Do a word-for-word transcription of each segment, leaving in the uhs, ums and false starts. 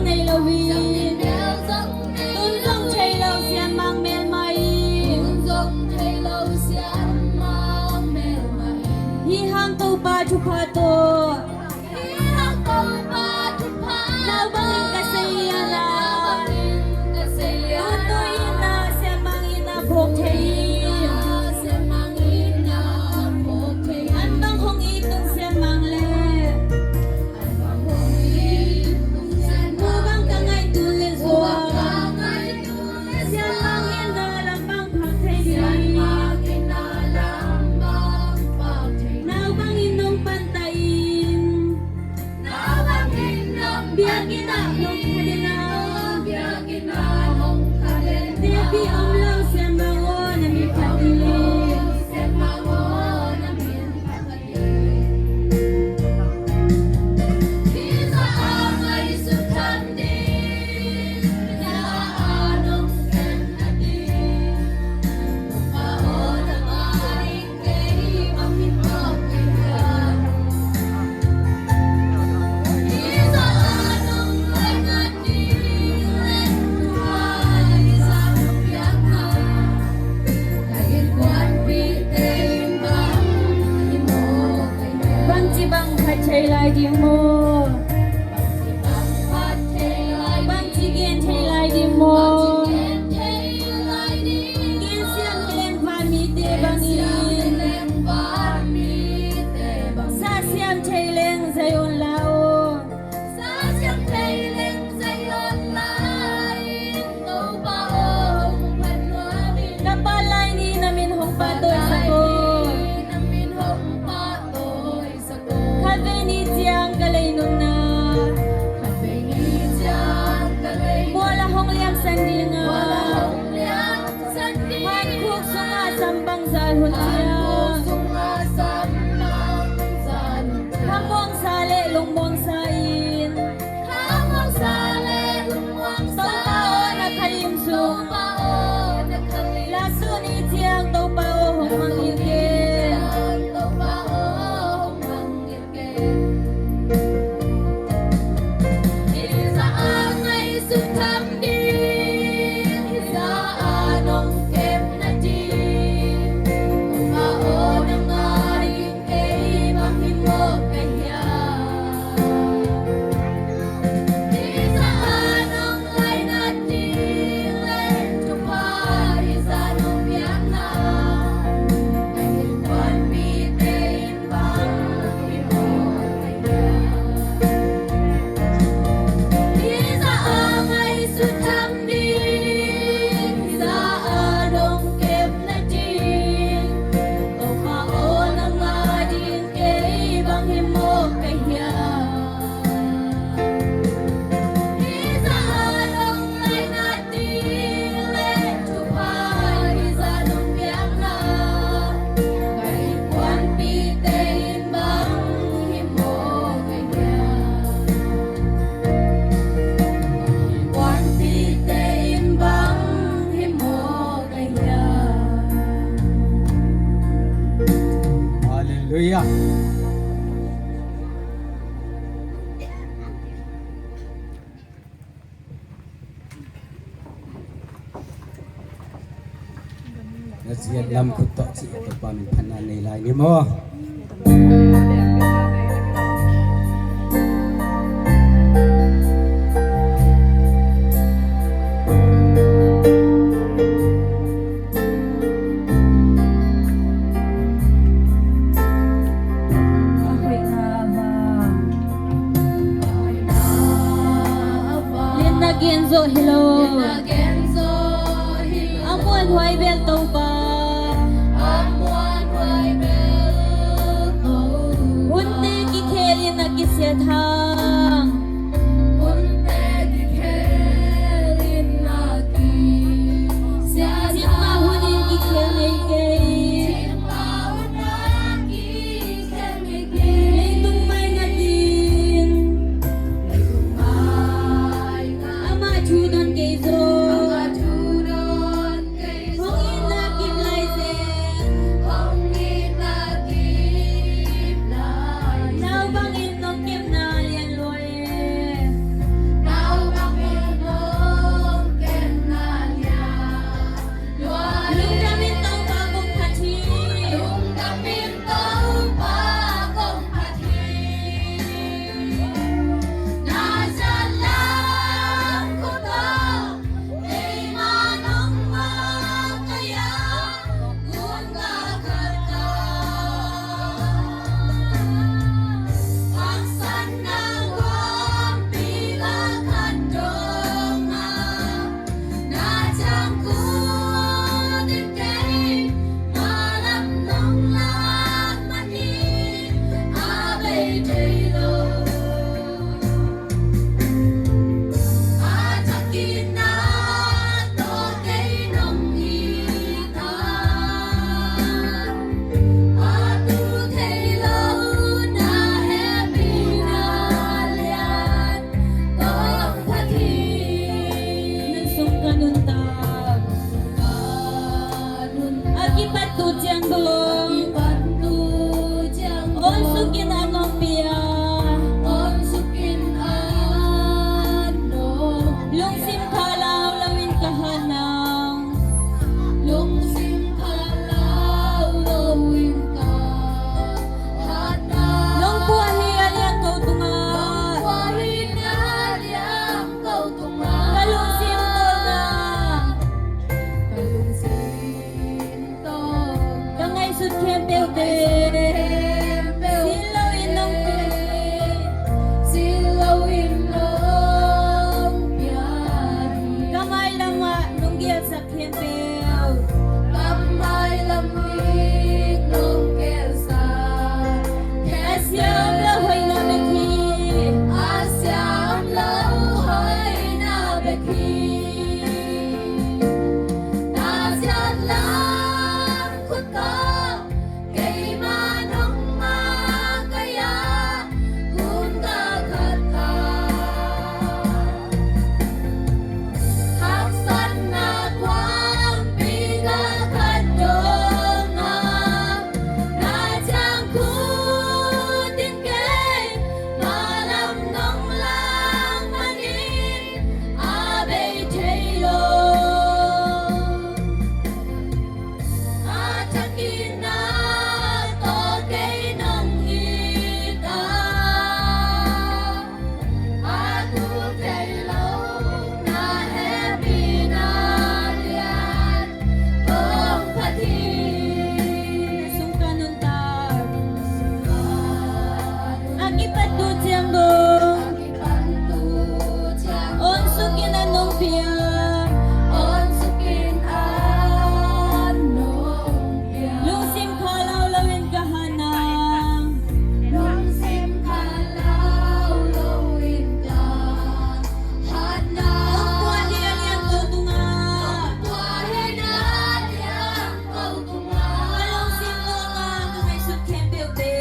Nei lo hi. Tun zong thei lo sianmang melmah hi. Hih hang Topa thupha tawh. Nau bangin ka sei lian a. Tutu in a sianmang in a phawk thei hi. An bang hong it un sianmang leh. Nau bang ka ngaihtuah leh zua. Sianmang in a lam bang phak thei hi. Nau bangin nong pantah in. Biakinn ah nong kha den a. Biakinn ah nong kha den a. Tepi om lo sianmang aw na min phat in. Sianmang aw na min phat in. Hi zah a ngaihsut tham ding. Hi zah a nong kep na ding. Nong pa aw na ngai ding. Bangci bang phat thei lai ding maw? Bangci gen thei lai ding maw? Gen siam hi leng vanmite bangin. Sa siam thei leng zai un la aw. Ka phat lai ni na min hong pahtawisak aw. Khatvei ni ciang ka lei nunna. Khatvei ni ciang ka lei nunna. Kua lah hong liamsan ding a. Kua lah hong liamsan ding a. Hankhuk sungah sam bangzah hun ciang. Hankhuk sungah sam bangzah hun ciang. Khamuangsa leh lungmuangsa in. Khamuangsa leh lungmuangsa in. Topa aw na khalim sung. Topa aw na khalim sung. Latu ni ciang Topa aw hong mangngilh kei. Latu ni ciang Topa aw hong mangngilh Hallelujah. Na ciat lam khut tawh cih Topa min phatna nei lai ni maw? Lianna gen zawh hi lo. A muanhuai bel Topa. Hunte kikhel in a kisiat hang. Cikmah hun in kikhel ngei kei. Leitung mai nading amah thu don kei zaw. Hong itna kip lai zen. Nau bangin nong kepna lian lua Tu ciang dong. On sukin a nong piang. On sukin a nong piang. Lungsim kha lau lo in ka hat nang. Lungsim kha lau lo in ka hat nang. Ong tua hi a liang ko tungah. Ong tua hi a liang ko tungah. Ka lungsim tungah ka ngaihsut khempeuh te.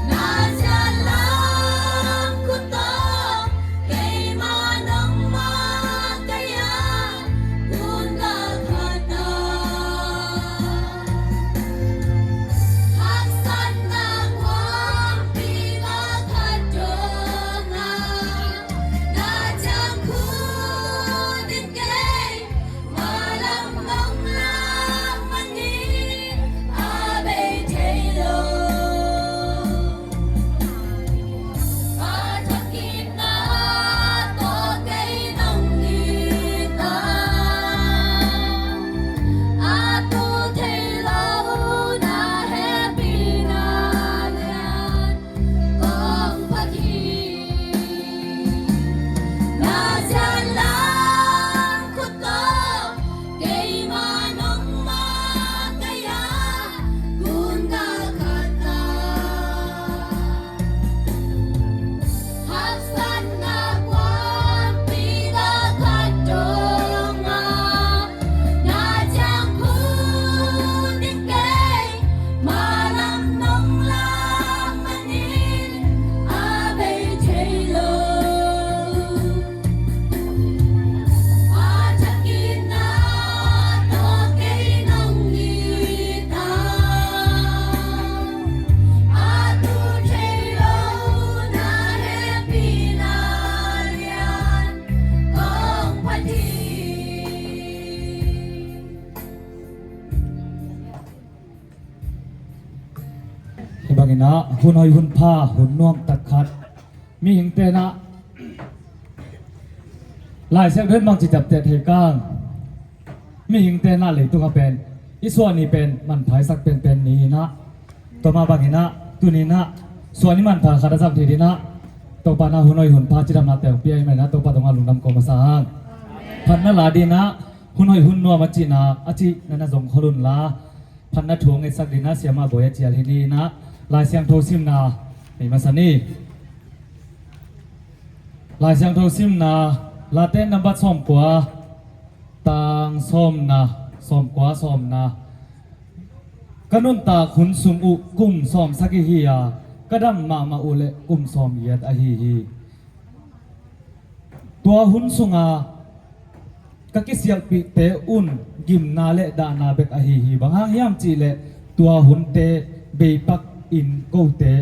Na ciat lam khut tawh keimah nongmah ka hi a, hun ka khat a. Haksatna kuampi ka khat dong a, na ciang khut in kei Malam nong lak manin a bei thei lo. A thakitna tawh kei nong it a, a tu thei lo na hehpihna lian kong phat hi. Na ciat lam khut tawh keimah nongmah ka hi a, hun ka khat a. Haksatna kuampi ka khat dong a, na ciang khut in kei malam nong lak manin a bei thei lo. A thakitna tawh kei nong it a, a tu thei lo na hehpihna lian kong phat hi. Hih bangin ah hun hoih hun pha, hun nuam tak khat mihing tenah Lai Siangtho in bangci ciapteh thei kang. Mihing tenah leitung a pen i suah ni pen manpha i sak penpen ni inah, tua mah bangin ah tuni inah suah ni manpha khat a zang thei dinah Topa na hun hoih hun pha cidamna teng pia i mah inah Topa tungah lungdam ko masa hang. Phatna la dinah hun hoih hun nuam a cihna a cih na na zong khol un la, phatna thu a ngetsak dinah Siamah Bawi a cial hi ni inah Lai Siangtho simna nei masa ni. Lai Siangtho simna Late nambat sawmkua, tang sawmna, sawmkua sawmna. Ka nuntak hun sung uh kum sawmsagih hi a, ka dam mahmah uh le kum sawmgiat ahi hi. Tua hun sunga ka kisialhpihte un gimna le dahna bek ahi hi. Bang hang hiam cihleh tua hunte beipak in kote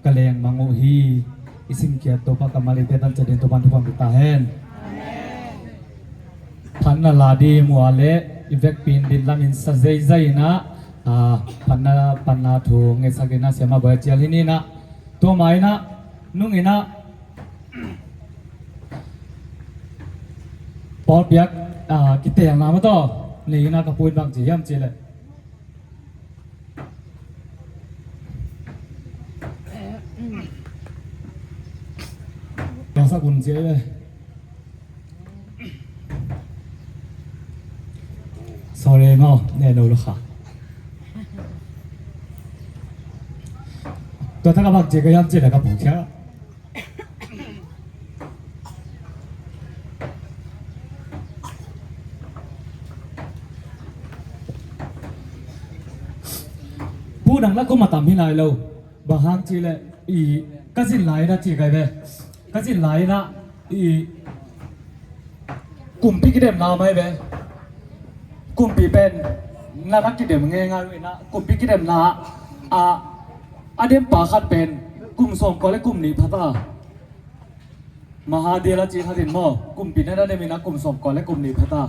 ka lengmang uh hi. I simkhiat Topa kammal eite tanciat dingin Topa in thupha pia ta hen. Phatna la ding muh a le i vekpi in ditlam in sa zeizai inah, ah, phatna, phatna thu ngetsak inah Siamah Bawi a cial hi ni inah, tua mah inah nung inah pawlpiak, ah, kitelna mah tawh nei inah ka pu in bang ci hiam cihleh Piangsak un ci ei ve. Sorry maw, ne lo lo kha. Tua taka bang ci ka hiam cihleh ka pu khia. Pu nang la kum a tam hi lai lo. Bang hang cihleh i ka zin lai na ci kai ve. Ka zin lai na i kumpi kidemna mai ve. Kumpi pen na na kidem ngeingai uh inah kumpi kidemna a, a dempa khat pen kum sawmkua le kum nih pha ta. Mahadil a ci khat in maw, kumpi na na nemin a kum sawm kua le kum nih pha ta.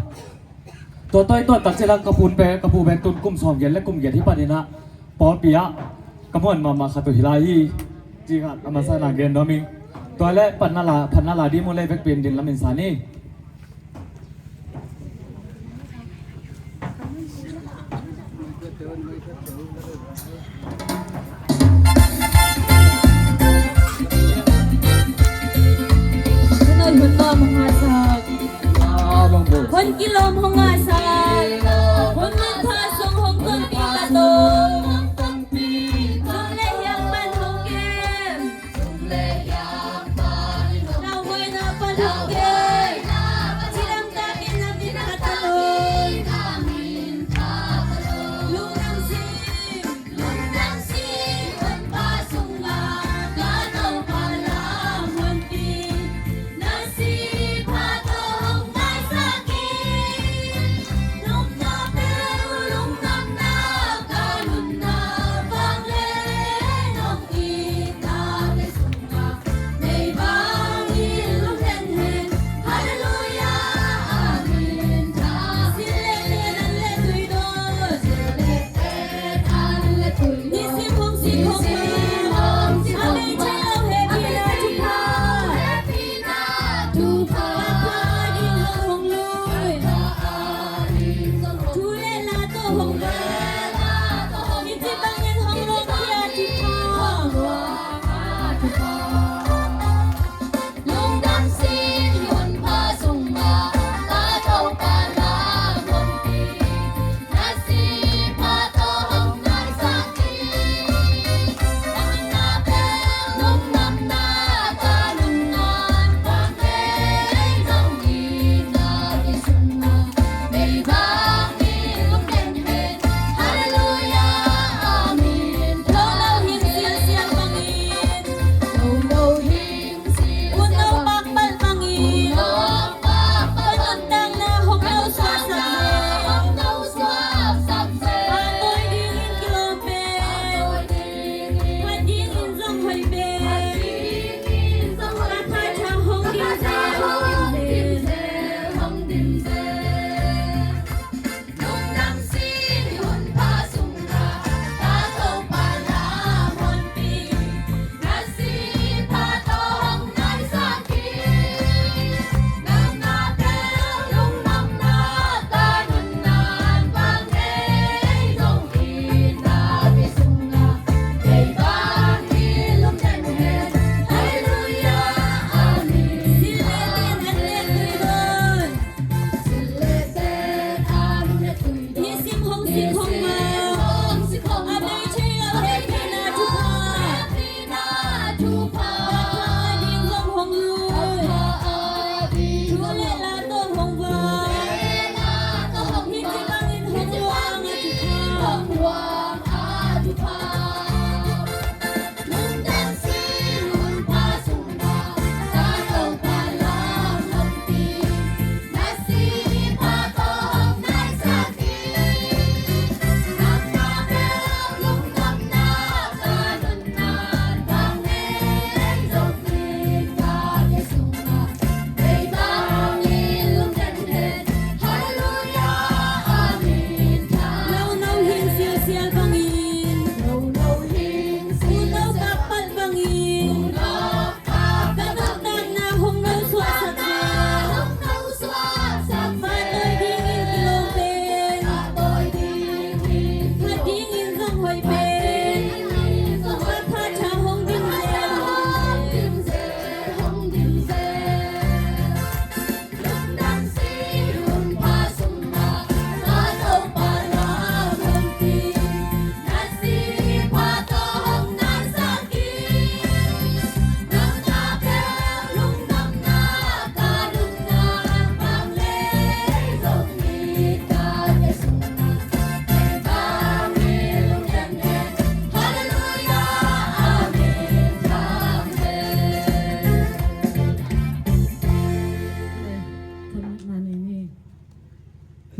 Tua tawi tua tak cilah ka pun pe, ka pu pen tun kum sawm giat le kum giat hi paninah pawlpi ah ka muan mahmah khat uh hi lai hi. Ci khat a masa na gen nuam ing. Tua le phatna la, phatna la ding mu le vekpi in din lamin sa ni. Hun kilawm hong ngahsak, hun manpha sung hong tonpih ka tawh. Sum le hiang pan hong kem.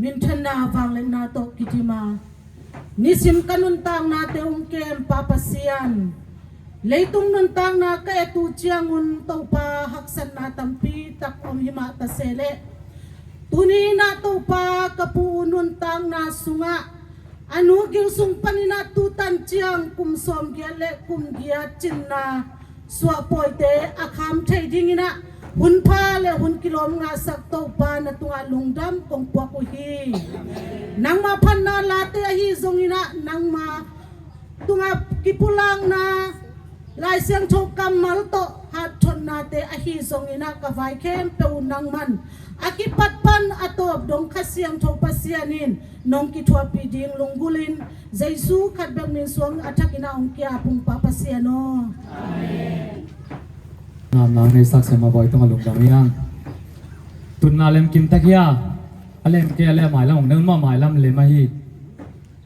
Minthanna vangliatna tawh kidim a, nisim ka nuntaknate hong kem Pa Pasian, leitung nuntakna ka et uh ciangun Topa haksatna tampi tak om hi mah ta se leh, tuni in ah Topa ka pu nuntakna sungah a nu gil sung panin ah tutan ciang kum sawmgiat le kum giat cinna suahpawite a kham thei dingin ah hun pha le hun kilawm ngahsak Topa na tungah lungdam kong puak uh hi. Nangmah phatna late ahi zongin ah nangmah tungah kipulakna Lai Siangtho kammal tawh hatthotnate ahi zongin ah ka vai khempeuh uh nangman a kipat pan a tawp dong Kha Siangtho Pasian in nong kithuahpih ding lunggulhin Jesu khat bek min suang a thakin ah hong ki-ap ung Pa Pasian aw. Amen. Namnang nei sak sem a bawi tungah lungdam hi hang. Tunna lem kim tak hi a, a lem kei a le a mailam hong ne un maw, mailam lem ahi.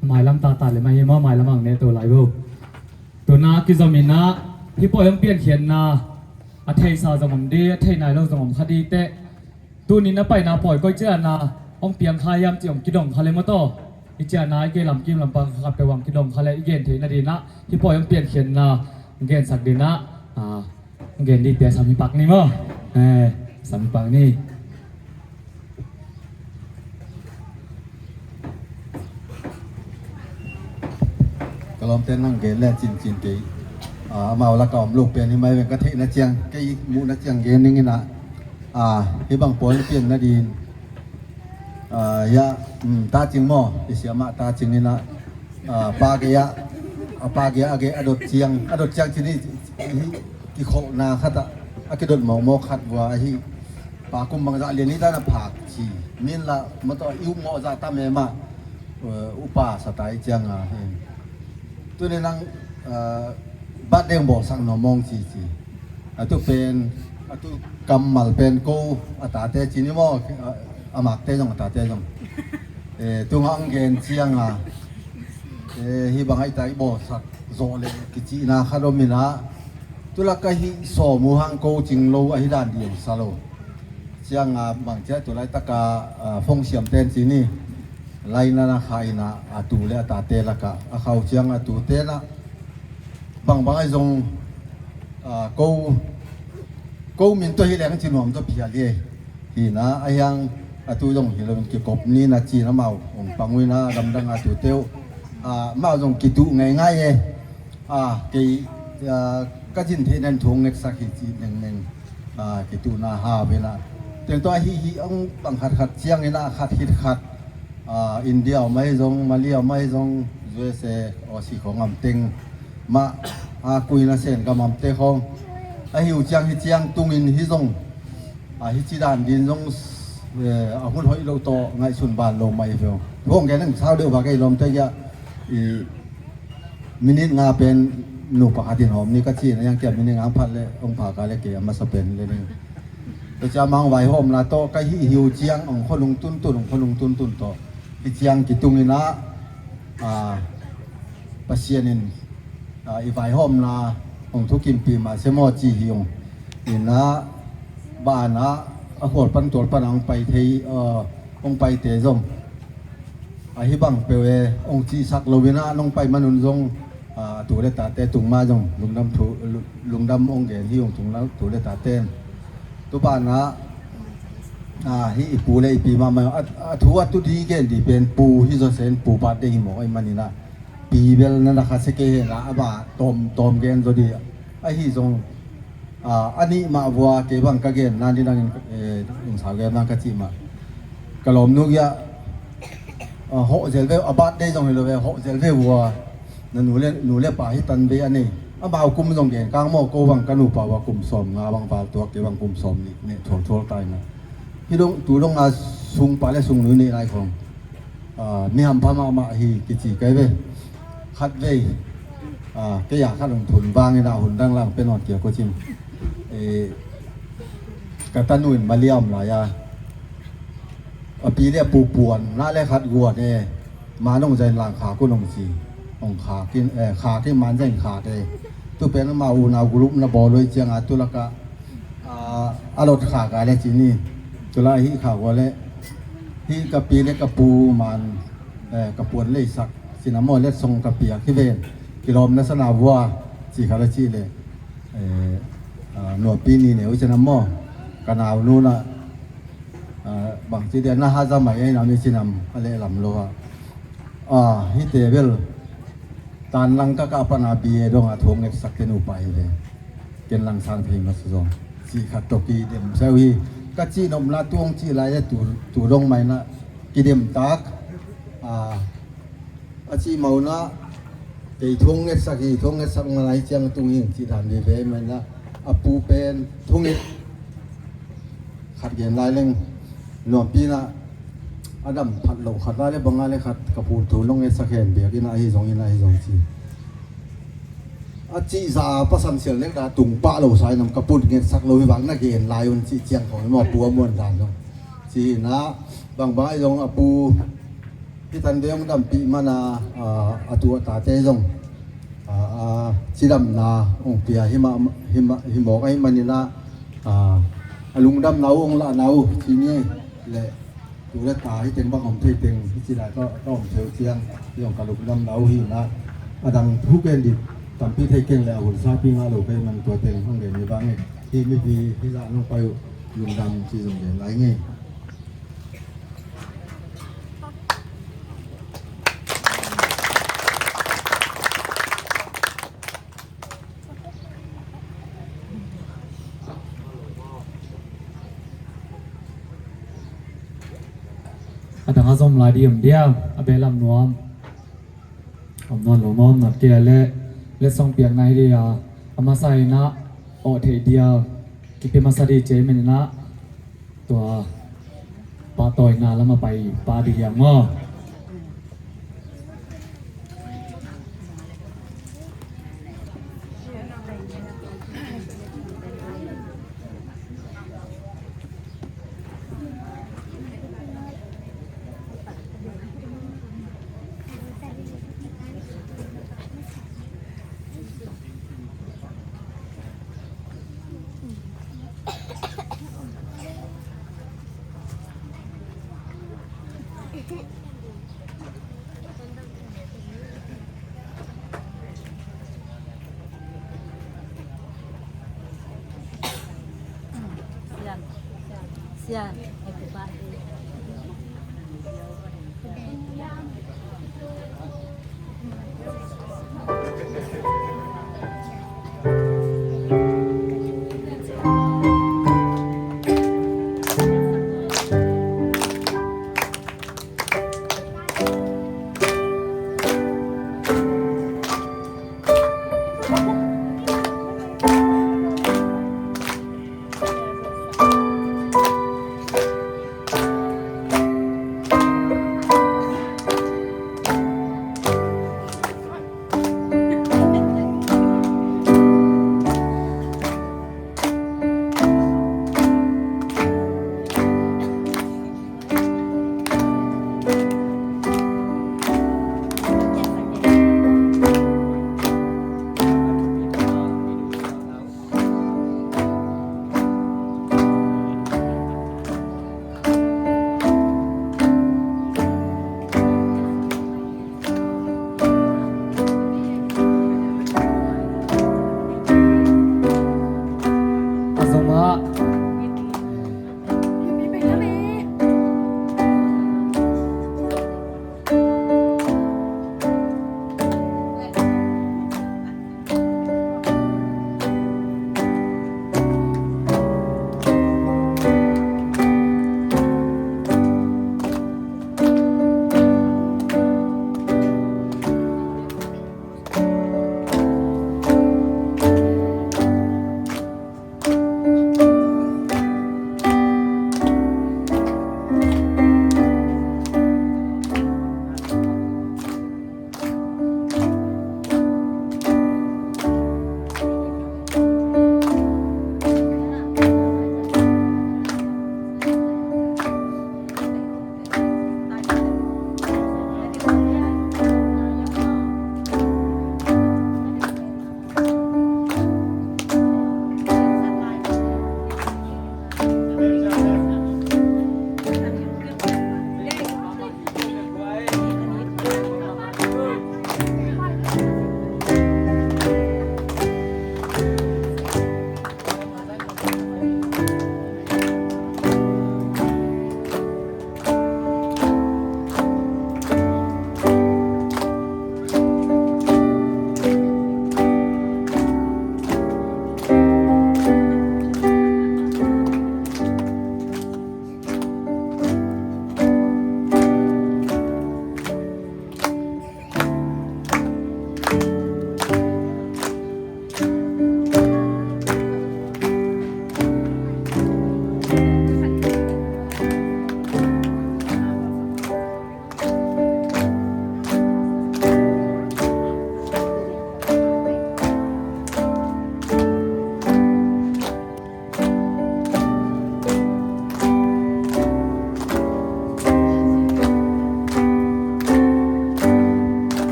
Mailam tata le mah hi maw, mailam ang ne to lai bo. Tuna kizom in ah hih pawi hong piankhiatna a theisa zong om di, a thei nai lo zong om kha di teh. Tunin a paina pawi koi ciana hong piang kha hiam ci hong kidong kha le maw taw. I ciana i ke lamkim lampa khat peuh hong kidong kha le i gen theihna dinah hih pawi hong piankhiatna hong gensak dinah, ah, gen dih pia sam hi pak ni maw? Eh, sam hi pak ni. Ka lawmte nang gen le cincin kei. Ah, amau laka om lo pen hi mai veng ka theihna ciang, kei muhna ciang gen ning inah. Ah, hih bang pawi pian nadin. Ah, ya, um, ta cing maw, i siamah ta cing inah. Ah, pa gei ah, a pa gei ah a gei a dot ciang, a dot ciang cin hi, hi, kikholhna khat ah, a kidot mawkmawk khat vua ahi. Pa kum bangzah lian hi dan a phak ci. Min la, mataw, i upmawh zah tam e mah, eh, upa sa ta i ciang a, hi. Tuni nang, eh, bat deng bawlsak no mawng ci ci. A tu pen, a tu kammal pen ko, a tate ci ni maw, a, a makte zong, a tate zong. Eh, tunga ang gen ciang a, eh, hi bang ai ta i bawlsak zawh le kicihna khat om inah, tulak ka hih sawm uh hang ko cing lo ahi dan ding sa lo. Ciang a bang ciah tulai taka, ah, phone siam ten ci ni. Laina na kha inah a tu le a tate laka a khau ciang a tu tenah bangbang ai zong, ah, ko, ko min tua hi leng ci nuam tua phial hi. Hina a hiang a tu zong hi lo in kikop ni na ci na mau hong pang uh inah damdang a tu teu, ah, mau zong kituh ngaingai e. Ah, kei, ah, ka zin theih nen thu hong neksak hi ci nengneng, ah, kituhna hau inah. Teng tawh ahi hi hong bang khatkhat ciang inah khat khit khat, ah, India om ahi zong, Mali om ahi zong, U S A, Aussie khong am teng mah, ah, kuina sen gam amte khong. Ahi uh ciang hi ciang tungin hi zong, ah, hi ci dan din zong, eh, a hun hoih lo tawh ngaihsun ban lo mai hi ve. Hong gen ang sau deuh va kei lawmte kia, i, minute nga pen nupa khatin hawm ni ka ci na, yang kia minute nga ang phat le hong pha ka le kei a masa pen le ning. Ka cia mang vaihawmna tawh ka hih hiu ciang hong khualung tuntun, hong khualung tuntun tawh hi ciang kitung inah, ah, Pasian in, ah, i vaihawmna hong thukimpih mah se maw ci hi hong inah, banah a khual pan tual panah hong pai thei, ah, hong paite zong ahi bang peuh e, hong cihsak lo inah nong pai manun zong, ah, tu le tate tung mah zong lungdam thu, lu-, lungdam hong gen hi hong tung lo tu le tate. Tu banah, ah, hi i pu le i pi mahmah a, a thu a tu di gen di pen pu hi zaw sen pu birthday hi mawk ahi man inah pi bel na na kha se kei hen ah a ba tawm, tawm gen zaw di ahi zong, ah, a nih mah vua kei bang ka gen nan di nangin, eh, in sau gen nan ka cih mah. Ka lawmnu kia, ah, hawh zel ve, a birthday zong hi lo ve, hawh zel ve vua. Na nu le, nu le pa hi tan ve a nei. Amau kum zong gen kang maw, ko bang ka nupa vua kum sawm nga bang val tuak, kei bang kum sawm nih, nih thual thual tai na. Hi dong, tu dong a sung pa le sung nu nih lai khong. Ah, mi hampha mahmah hi kici kai ve. Khat vei, ah, kei a khat hong thun vang inah hun dang lang pe nawn kia ko cin. Eh, ka tanu in Mali a om lai a. A pi le a pu puan, na le khat guan e. Man hong zain lang khak un hong ci. Hong khak in, eh, khak in man zain khak e. Tu pen amau unau group na bawl uh ciang a tu laka, ah, a lot khak a le ci ni. Tu la hih khak ua le. Hih ka pi le ka pu man, eh, ka puan leisak cin a maw, letsong ka piak hi ven. Kilawm na sana vua ci kha la ci le, eh, ah, nuapi ni neu cin a maw. Ka naunu na, ah, bangci dia na haza mai ai na mi cinam a leh lam lo a. Ah, hite bel tan lang ka ka pana bia dong a thong ngetsak ten upa hi ve. Ken lang sang thei masa zong. Ci khat to ki dem seu hi. Ka ci nopna tuang ci lai a tu, tu dong mai na ki dem tak. Ah, a cih mawhna, kei thong ngetsak hi, thong ngetsak ma lai ciang tung hi, cih dan vive mawhna, a pu pen thong nget khat gen lai leng, nuampi na, a dam phat loh khat lai le bang lai le khat, ka pu thong nong ngetsak hen biak ina ahi zong, ina ahi zong ci. A cih za a pasan sial nek da tung pah lo sai nam ka pun ngetsak lo hi vak na gen lai un cih ciang khong hi maw pu a muan dan zong. Ci na, bang bang ahi zong a pu Hi tan deuh hong dampih mana, a, a tu a tate zong, a, a, cidamna hong pia hi mah, hi mah, hi mawk ahih manin ah, a, a lungdamna uh hong lahna uh ci ni. Le tu le ta hi teng bang om thei teng hi ci lai ka, ka om thei uh ciang hi hong ka lungdamna uh hi na. A dang thu ken dit tampi thei keng le a hun sapi ngah lo ka hih man tua teng hong gen hi bang e. Hi mipi hi zah nong pai uh lungdam ci zong gen lai nge. A dang a zom lai di om dia, a belam nuam. Om nuam lo mawm nat kei a le, le song piak nai di a, a masa ina, o thei dia, kipi masa di cei men ina, tua pahtawina lam a pai pah ding hiam maw?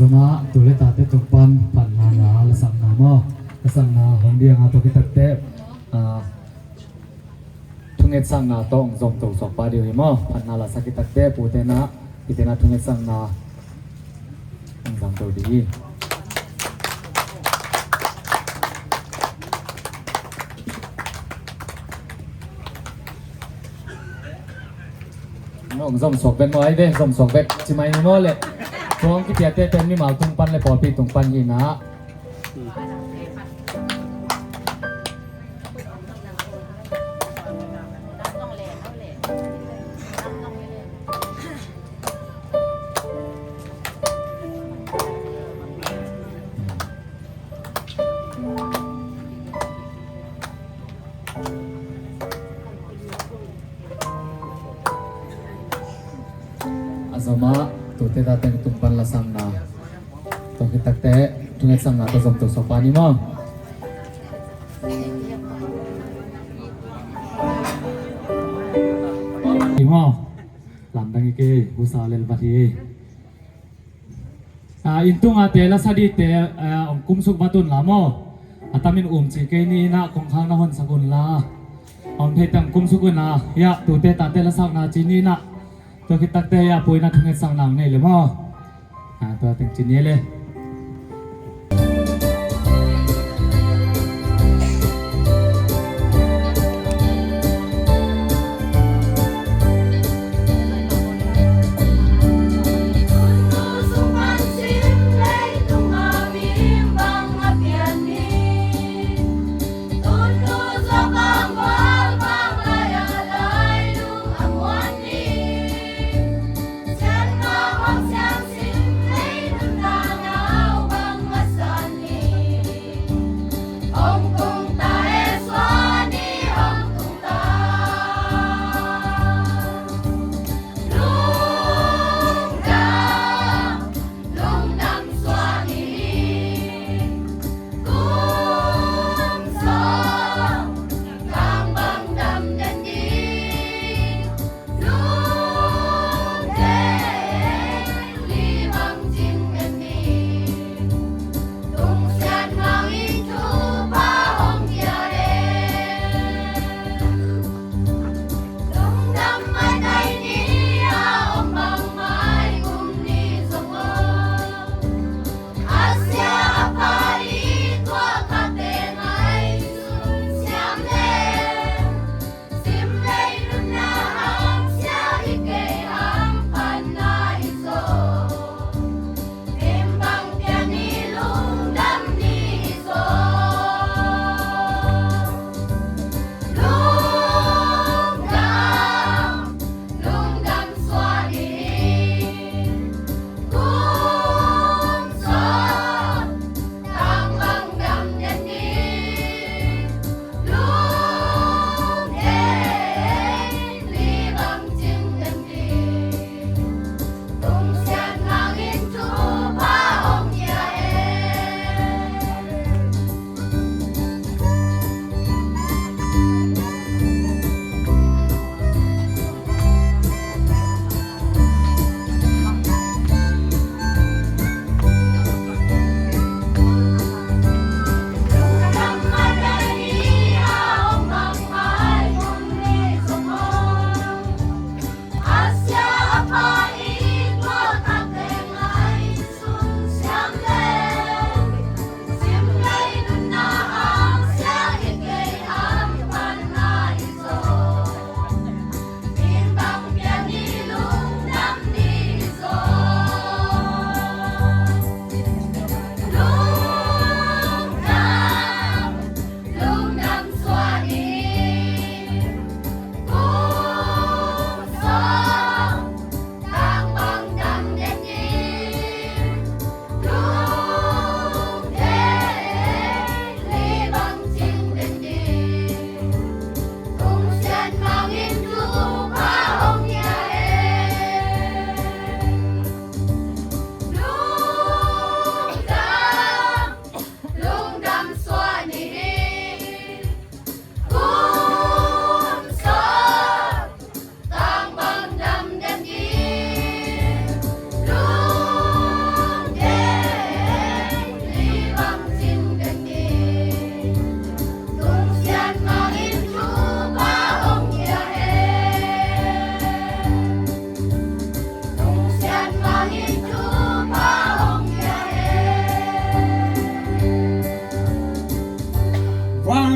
Mah tu le tate tung pan phatna la lasakna maw, lasakna hong diang a, tua khit takteh, ah, thungetsakna tawh hong zomto suakpa ding uh hi maw. Phatna lasak khit takteh pute na, pite na thungetsakna hong zomto ding hi. Hong zom suak vet maw, ai ve, zom suak vet ci mai ni maw leh. Tua hong kipiate pen mimal tung pan le pawlpi tung pan hi na. A zom a, tute tate tung pan lasakna. Tua khit takteh thungetsakna tawh zomto suakpa ni maw. Hi maw. Lamdang hi kei, husa lel vat hi. A, inn tungah te lasa dingte, a, hong kumsuk vat un la maw. A tamin um ci kei ni na, kongkhak na honsak un la. Om thei teng kumsuk un la. Hiah tute tate lasakna ci ni na. Tua khit takteh hiah puina thungetsakna hong nei le maw. A, tua teng ci ni le.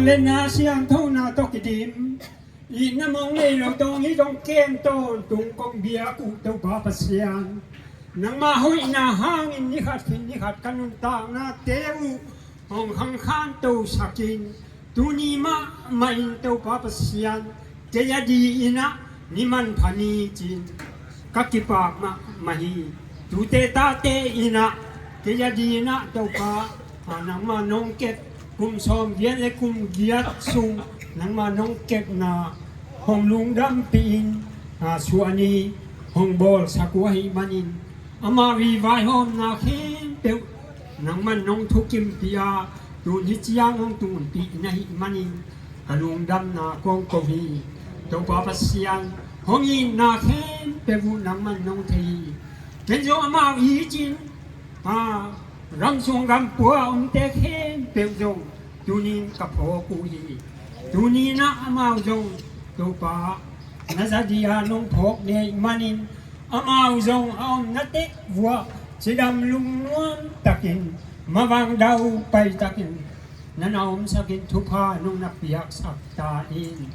Penna siangthona tawh kidim, itna mong nei lo tawng hi zong kem tawntung kong biak uh Topa Pasian, nangmah hoihna hangin ni khat khin ni khat ka nuntaknate uh hong khangkhantosak in, tuni mahmah in Topa Pasian, kei a di in ah ni manpha ni ci-in ka kipak mahmah hi. Tute tate in ah kei a di in ah Topa, a, nangmah nong kep kum sawmgiat le kum giat sung nangmah nong kepna hong lungdampih in, a, suahni hong bawlsak uh ahih manin, amah vivaihawmna khempeuh nangman nong thukimpih a, tun hih ciang hong tunpih na hih manin ka lungdamna kong ko hi. Topa Pasian, hong itna khempeuh uh nangman nong thei hi. Ken zong amau it in, a, ramsung gampua omte khempeuh zong tunin ka phawk uh hi. Tunin ah amau zong Topa, na za di-a nong phawk na hih manin, amau zong a omna tek vuah cidam lungnuam takin, mavang dau pai takin na na omsak in, thupha nong na piaksak ta in.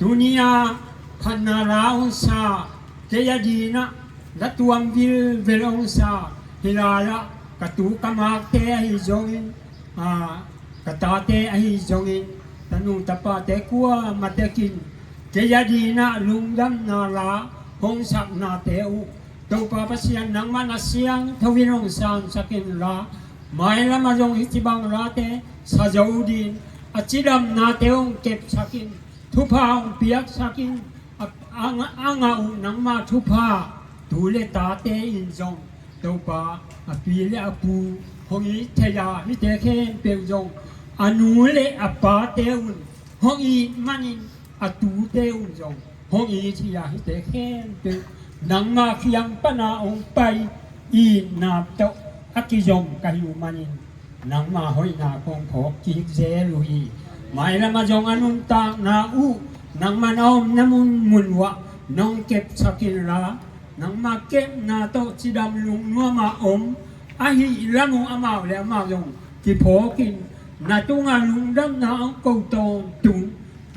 Tuni-a phatna la hong sa, kei a di in ah la tuam vilvel hong sa, hih lai-ah ka tu ka makte ahi zongin, a, ka tate ahi zongin, tanu tapate kuamah tekin kei a di in ah lungdamna la hong saknate uh Topa Pasian, nangman a siangtho in hong sansak inla, mailam ah zong hih ci bang late sa zo dingin a cidamnate hong kepsak in, thupha hong piaksak in, a, a, a ngah uh nangma thupha tu le tate in zong, Topa, a pi le a pu hong it thei a, hihte khempeuh zong a nu le a pate un hong it manin, a tute un zong hong it hi a, hihte khempeuh nangma kiang pana hong pai itna tawh a kizom ka hi uh manin, nangma hoihna kong phawk kik zel uh hi. Mailam ah zong a nuntakna uh nangman a omna munmun uah nong kepsak inla, nangma kepna tawh cidam lungnuam a om ahih lam uh amau le amau zong kiphawk in, na tungah lungdamna hong ko tawntung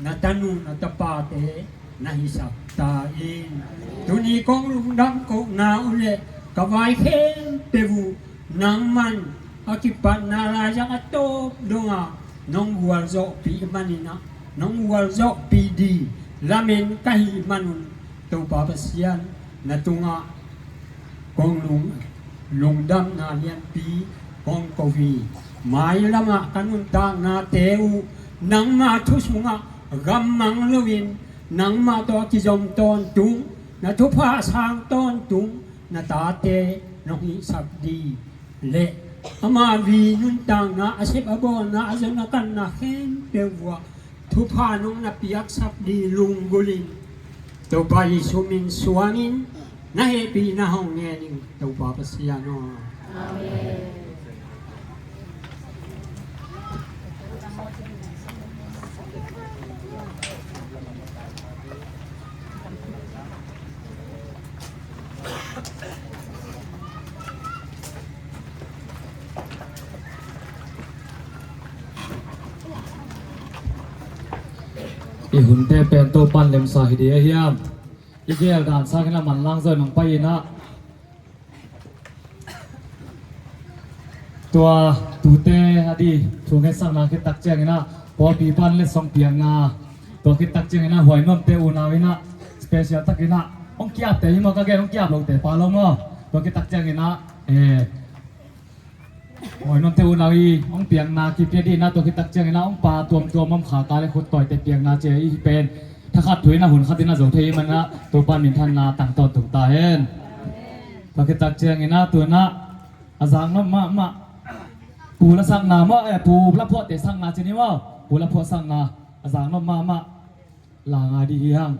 na tanu na tapate na hisak ta in. Tuni kong lungdam kohna uh le ka vai khempeuh uh nangman a kipatna laizang a tawp dongah nong gualzawhpih manin ah, nong gualzawhpih ding lamen ka hih manun, Topa Pasian, na tungah kong lung, lungdamna lianpi kong ko hi. Mailam ah ka nuntaknate uh nangma thu sungah gammang loin, nangma tawh a kizom tawntung, na thupha sang tawntung na tate nong hihsak ding le ama vi nuntakna, a sep a bawlna, a zon a kanna khempeuh uah thupha nong na piaksak ding lunggulh in, Topa Jesu min suangin na hehpihna hong ngen ing, Topa Pasian aw. Amen. I hunte pen Topan lemsa hi ding a hiam? I gel dan sangin a manlang zaw nong pai in ah, tua tute a di thu ngetsakna khit tak ciangin ah, pawlpi pan letsong piakna, tua khit tak ciangin ah huai nuamte unau in ah special takin ah hong kiapte hi maw, ka gen hong kiap lote pa lo maw, tua khit tak ciangin ah, eh, huai nuamte unau i hong piakna kipia ding in ah, tua khit tak ciangin ah hong pa tuamtuam om kha ta le khut tawite piakna ci a, i pen thakhat thu in ah hun khat in ah zo thei i man ah, Topan minthanna tang tawntung ta hen. Tua khit tak ciangin ah tu in ah a zak nop mahmah pu la sakna maw, eh, pu la phuahte sakna ci ni maw, pu la phuah sakna a zak nop mahmah la ngai ding hi hang.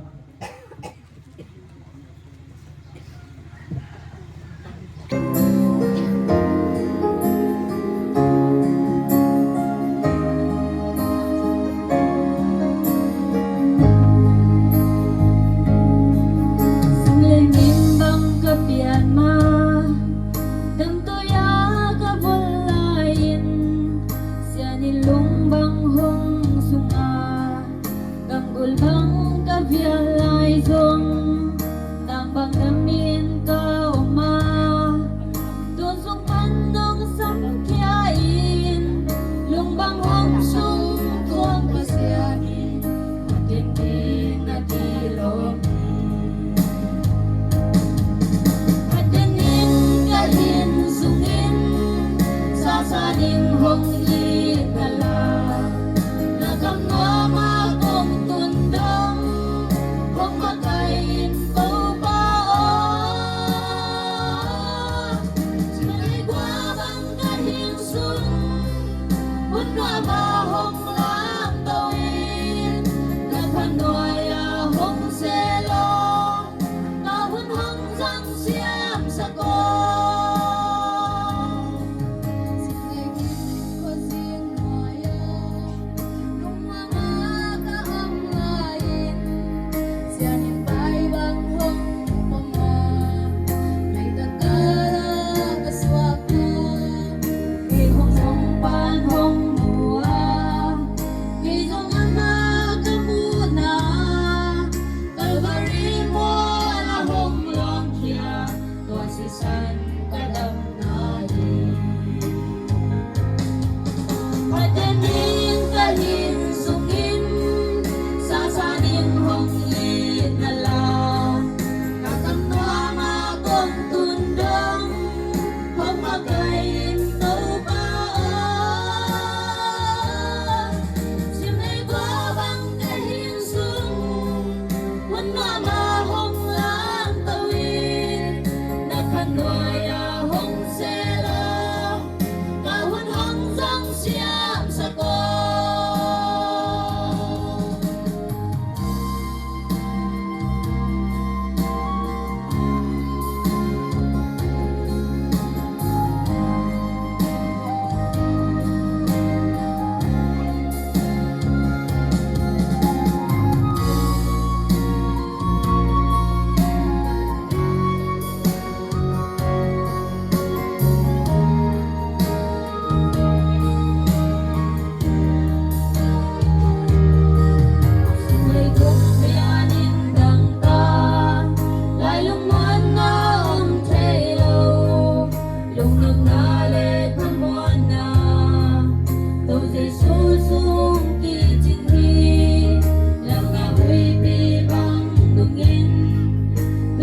Sang le min bang ka pian ma, damtui a ka vul lai-in, sian in lung bang hong sung a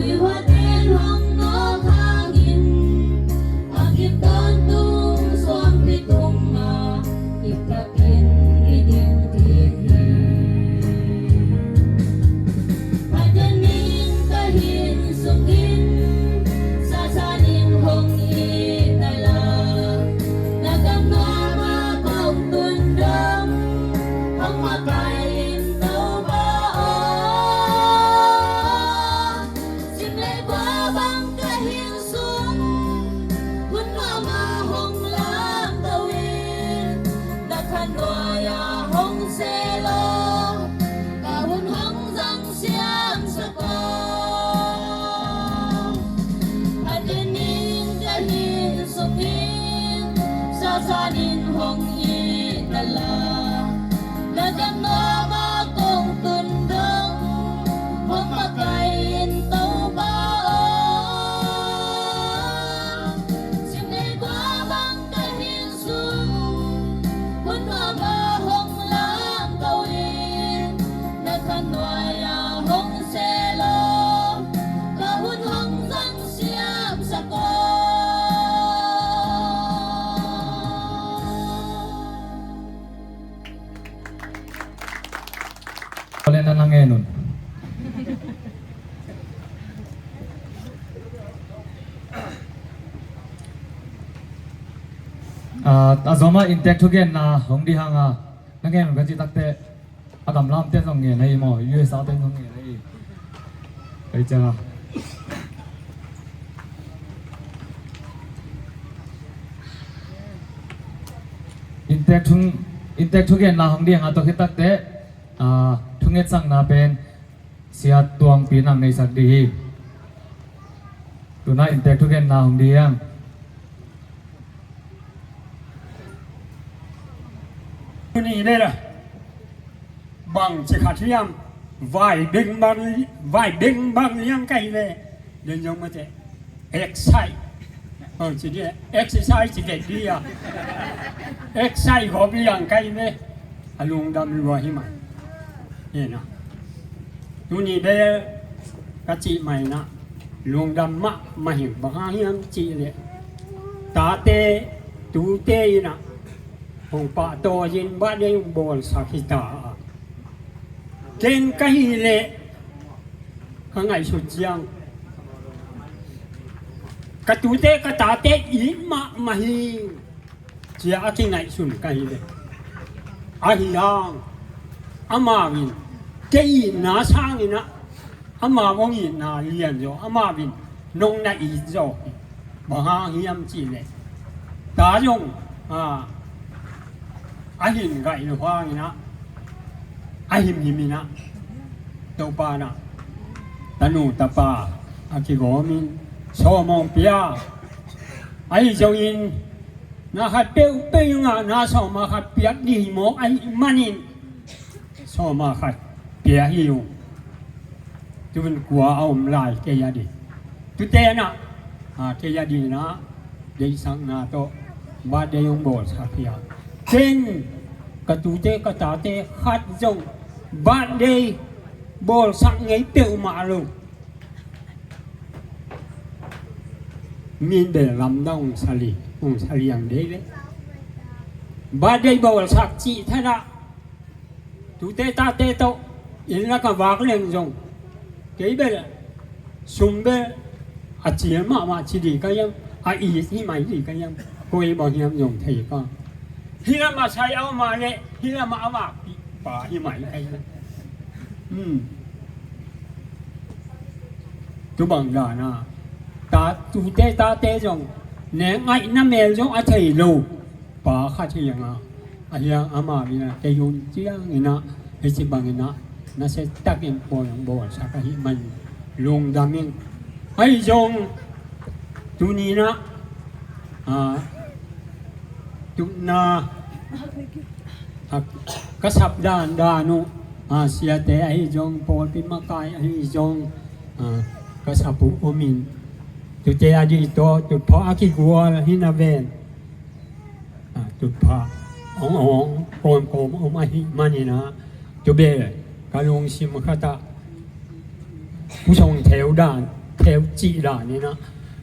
Huatin hong nawk hangin a kip tawntung suangpi tungah kip takin i ding ding hi. Pathian in ka hin sungin sasanin hong it na la, na gam nuama kong tun dong hong makaih in Topa aw. Sim le kua bang ka hin sung hun nuama hong lamto in, na khan nuai-a hong sel aw, ka hun hong zang siamsak aw. Pathian in ka hin sungin sasanin hong it na la, na gam nuama kong tun dong hong makaih in Topa aw. Sim le kua bang ka hin sung hun nuama hong lamto in, na khan nuai-a hong sel aw, ka hun hong zang siamsak aw. Pawlkhat na ngen un. Ah, a zoma inntek thugenna hong ding hanga na ngen un ka cih takteh, a gamlamte zong ngen ahi maw, U S A te zong ngen ahi. Ei cianga inntek thu, inntek thugenna hong ding hanga tawh khit takteh, ah, thungetsakna pen Sia Tuangpi in hong neisak ding hi. Tu-in inntek thugenna hong ding hi hang. Tuni bel a bang ci khat hiam, vai beng bang, vai beng bang liang ka hi leh, den zong mate, exercise, oh, ci ding, exercise ci vet ding a, exercise gawp liang ka hi leh, a lungdam lua hi mah. Hi na. Tuni bel ka cih mah in a, lungdam mahmah hi. Bang hang hiam cih leh, tate, tute in a hong pahtawi-in birthday hong bawlsak hi ta a, ken ka hih leh ka ngaihsut ciang ka tute ka tate it mahmah hi, ci-a a kingaihsun ka hi leh, ahi hang amau in kei itna sangin a, amau hong itna lian zaw, amau in nong na it zaw hi. Bang hang hiam cih leh, ta zong, a, a hin gaih lo hangin a, a himhim in a, Topa in a, tanu tapa a kigawmin sawm hong pia. Ahi zongin na khat peuhpeuh in a, na sawm a khat piak ding hi mawk ahih manin, sawm a khat pia hi ung. Tu-in kua a om lai kei a ding. Tute in a, a, kei a ding in a, deihsakna tawh birthday hong bawlsak hi a, ken ka tute ka tate khat zong birthday bawlsak ngei peuhmah lo. Min bel lamdang hong sa li, hong sa liang dei ve. Birthday bawlsak cih thadah, tute tate tawh inn lakah vak leng zong, kei bel sum bel a cil mahmah ci ding ka hiam, a it hi mai ding ka hiam, koi bang hiam zong thei ka. Hih lamah sai a om a leh, hih lamah a vakpih pa hi mai ka hiam. Hmm. Tu bang dan a, ta, tute tate zong, ne ngaihna mel zong a thei lo pa khat hi hang a, ahi hang amau in a, kei hun ciangin a, hih ci bangin a, nasia takin pawi hong bawlsak ahih man lungdam ing. Ahi zong tuni in a, a, tupna, a, ka sap dandan uh, a, siate ahi zong, pawlpi makai ahi zong, a, ka sap uh om in, tute a dih tawh tutphah a kigual hi na ven. A, tutphah hong awng kawmkawm om ahih manin a, tu bel ka lungsim khatah Pu Sawng Theu dan Heu cih dan in ah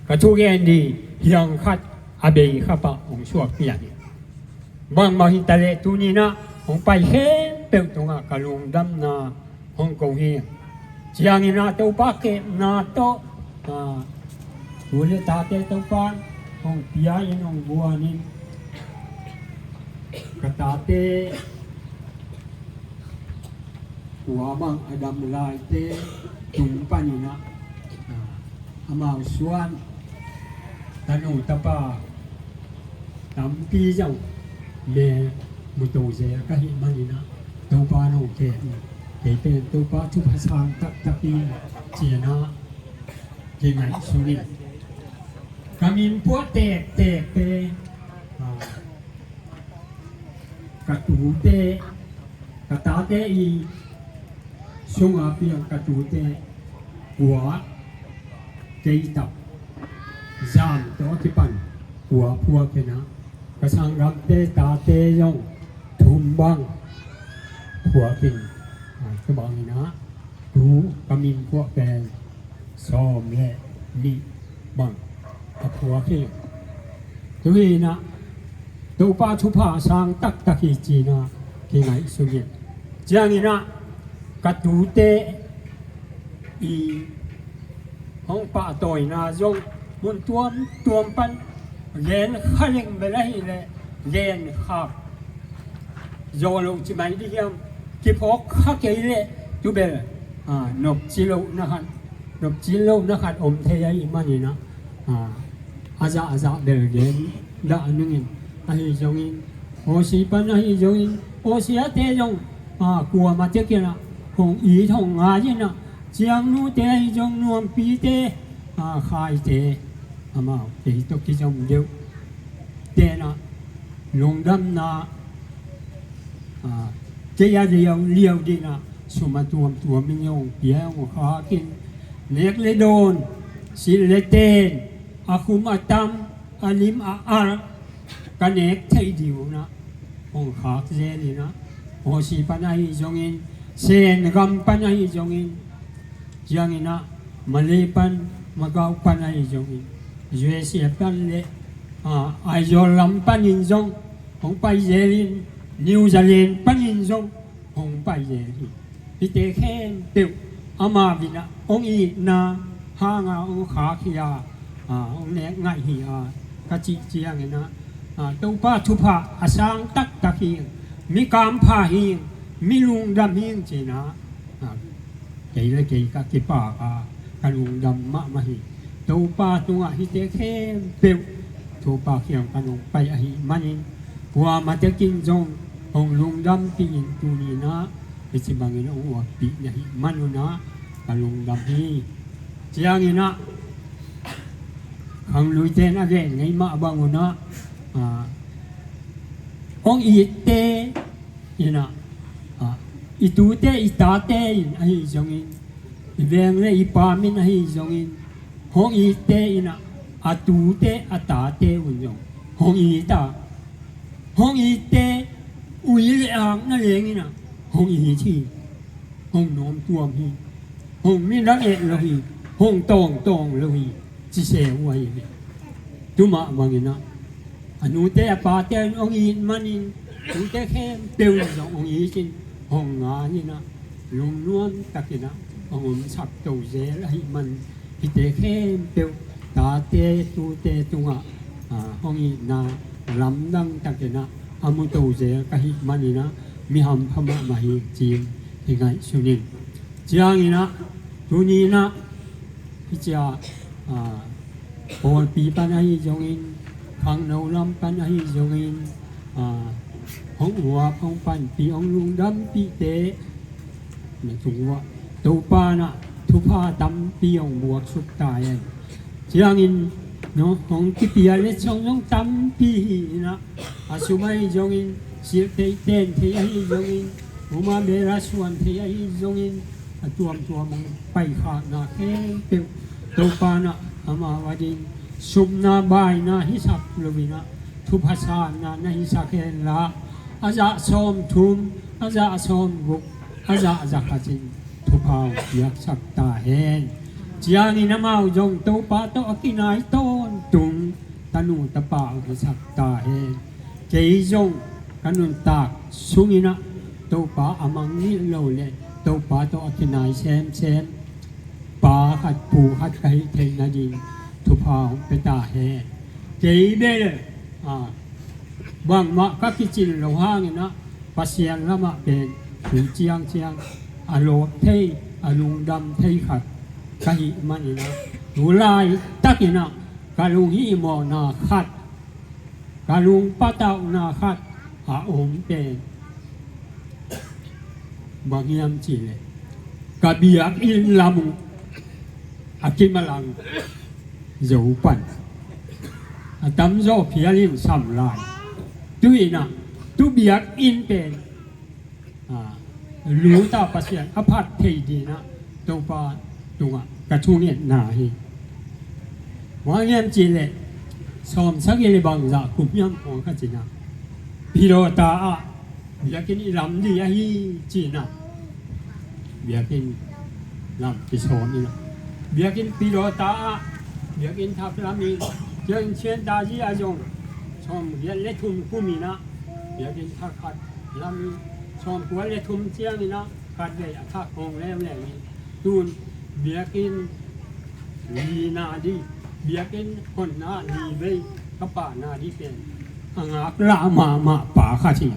ka thugen ding hiang khat a bei kha pah hong suak pian hi. Bangmah hi ta leh tuni in ah hong pai khempeuh tungah ka lungdamna hong ko hi. Ciangin ah Topa kepna tawh, ah, tu le tate Topa hong pia in hong guan in ka tate kua bang a dam laite tung panin ah, ah, amau suan tanu tapa tampi zong me mu to zel ka hih manin ah Topa nong kep in kei pen Topa thupha sang taktak hi ci-in ah kingaihsun in ka min phuah tektekte, ah, ka tute, ka tate i sunga piang ka tute kua kei tawh zam tawh a kipan kua phuak in ah ka sanggamte tate zong thum bang phuak in, ah, tua bangin ah tu ka min phuah pen sawm le nih bang a phuak hi. Tu hi in ah Topa thupha sang taktak hi ci-in ah kingaihsun hi. Ciangin ah ka tute i hong pahtawina zong mun tuamtuam pan gen kha leng bel ahih leh gen khak zaw lo ci mai ding hiam, kiphawk kha kei leh tu bel, ah, nopci lohna khat, nopci lohna khat om thei ahih manin ah, ah, a zah a zah bel gen dah ning in, ahi zongin Aussie pan ahi zongin Aussie-ate zong, ah, kuamah tekin ah hong it hong ngai in ah, Ciangnute ahi zong Nuampite, ah, Khaite, amau kei tawh kizom deuh te in ah lungdamna, ah, kei a liau liau ding ah sum a tuamtuam in hong pia hong khak in, nek le dawn, silh le ten, a khum a tam, a lim a al ka nek theih ding un ah hong khak zel in ah, Aussie pan ahi zongin, Sen gam pan ahi zongin, ciangin ah Malay pan, Macau pan ahi zongin, U S A pan le, ah, Aizawl lam panin zong hong pai zel in, New Zealand panin zong hong pai zel hi. Hihte khempeuh amau in ah hong itna hanga hong khak hi a, ah, hong nek ngaih hi a, ka cih ciangin ah, ah, Topa thupha a sang taktak hi, mi kampha hi, mi lungdam hi ci-in ah, ah, kei le kei ka kipak a, ka lungdam mahmah hi. Topa tungah hihte khempeuh Topa kiang pan hong pai ahih manin, kuamah tekin zong hong lungdampih in tuni in ah hih ci bangin hong uappih na hih man un ah ka lungdam hi. Ciangin ah khangluite in a gen ngei mah bang un ah, ah, hong itte in ah, ah, i tute i tate in ahi zongin, i veng le i pam in ahi zongin, hong itte in ah, a tute a tate un zong hong it a, hong itte ui le ak na leng in ah hong it hi. Hong nuam tuam hi. Hong midang et lo hi. Hong tawngtawng lo hi. Ci se uh ahi hi. Tu mah bangin ah, a nute a pate in hong it manin, tute khempeuh in zong hong it in, hong ngai in ah, lungnuam takin ah hong omsak to zel ahih man, hihte khempeuh tate tute tungah, ah, hong itna lamdang takin ah a mu to zel ka hih manin ah, mi hampha mahmah hi ci-in kingaihsun ing. Ciangin ah, tuni in ah, hih ci-a, ah, pawlpi pan ahi zongin, khangno lam pan ahi zongin, ah, hong uap, hong panpih, hong lungdampihte na tung uah Topa in ah thupha tampi hong buaksuk ta hen. Ciangin, no, hong kipia letsong zong tampi hi in ah, a sum ahi zongin, silh thei ten thei ahi zongin, uma bela suan thei ahi zongin, a tuamtuam hong paikhakna khempeuh Topa in ah amau ading supna baina hisak lo in ah, thupha sanna na hisak hen la, a zah sawmthum, a zah sawmguk, a zah zakhat in thupha hong piaksak ta hen. Ciangin amau zong Topa tawh a kinai tawntung tanu tapa uh hisak ta hen. Kei zong ka nuntak sungin ah Topa a mangngilh lo le Topa tawh a kinai semsem pa khat pu khat ka hih theih nading thupha hong pia ta hen. Kei bel ah bangmah ka kicin lo hangin ah Pasian lamah pen thu ciangciang a lawp thei, a lungdam thei khat ka hih manin ah tu laitakin ah ka lunghimawhna khat, ka lungpatauhna khat a om pen bang hiam cihleh ka biakinn lam uh a kimalang zo pan a tamzaw phialin sam lai. Tu-in ah tu biakinn pen ah, luta Pasian a phat thei dinah Topa tungah ka thungetna hi. Bang hiam cihleh sawmsagih le bangzah kum hiam khawng kha cinah Pilawta ah biakinn i lam dih ahi cinah biakinn lam kisawm inah biakinn Pilawta ah biakinn thak lam in ciang cian ta dih a zong sawmgiat le thum kum inah biakinn thak khat lam in sawmkua le thum cianginah khat vei a thak hong leuleu in tun biakinn lina dih, biakinn honna li vei ka pahna dih pen a ngaklah mahmah pa khat hi.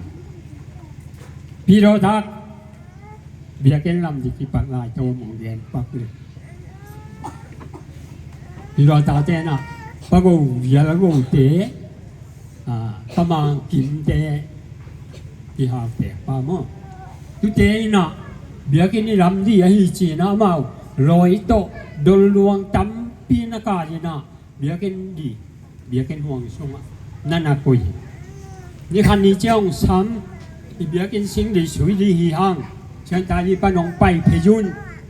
Pilawta biakinn lam dih kipat lai tawm hong gen pak le Pilawta tenah pa go vial a gote ah, pa mangkimte i haute pa maw? Tute inah biakinn i lam dih ahi cinah amau lawi tawh dolluang tampi na kai inah biakinn dih, biakinn huang sungah na na koi hi. Ni khat ni ciang hong sam i biakinn sing dih sui dih hi hang. Ciangta dih pan hong pai phei un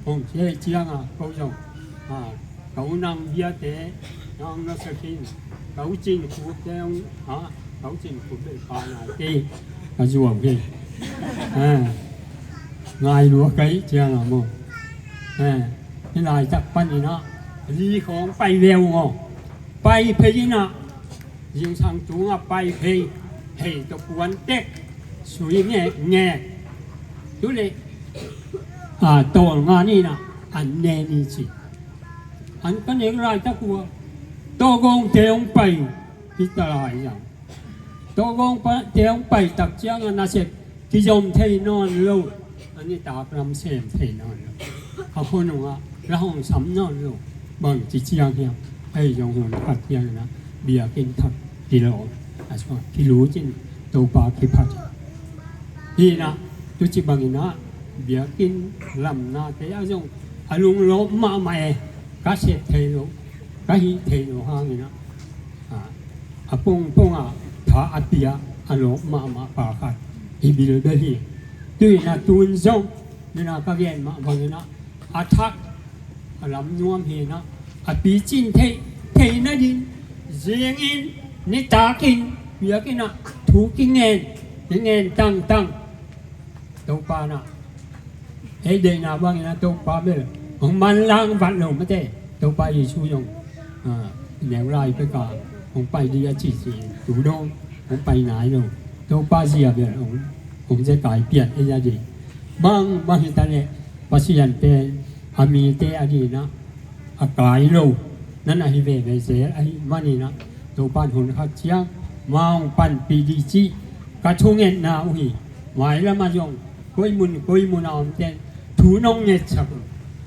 hong ciah ciangah ko zong ah, ka u nang biate nang na sakin ka u cin khukte hong ha ka u cin khuk bel pa na te ka zuau hi. Ngai lua kai ciang a maw? Hi laitak paninah li khawng pai veu ngaw pai phei inah zingsang tungah pai phei hei tawh puan tek sui ngekngek tu le ah, tawlnga ninah an ne ni ci. An ka nek laitak uh a tawgawngte hong pai hi ta lai zang. Tawgawngte hong pai tak ciangah nasep kizom thei nawn lo. A nitak lam sem thei nawn lo. A khua nungah la hong sam nawn lo. Bang ci ciang hiam? Ei zong hun khat cianginah biakinn thak kilawm a sungah kilutin Topa kiphat hi. Hinah tuci banginah biakinn lamnate ah zong a lunglawp mahmah e. Ka sep thei lo, ka hih thei lo hanginah ah, a pongpongah tha a pia a lawp mahmah pa khat hi bilbel hi. Tu-inah tun zong nina ka gen mah banginah a thak a lam nuam hinah a picin theih theih nading zingin nitakin biakinnah thu kingen kingen tangtang Topa nah ei deihna bangin a Topa bel hong manlang vat lo mate. Topa Jesu zong ah, neu lai peka hong pai dih a cihcih tu dong hong pai nai lo. Topa zia bel hong hong zekai pian ei a dih. Bang bang hita leh Pasian pen a mite a dihna a kai lo nana hi veve zel ahi maninah Topan hun khat ciang ma hong panpih dih cih ka thungetna uh hi. Mailam a zong koi mun koi mun a omten thu nong ngetsak uh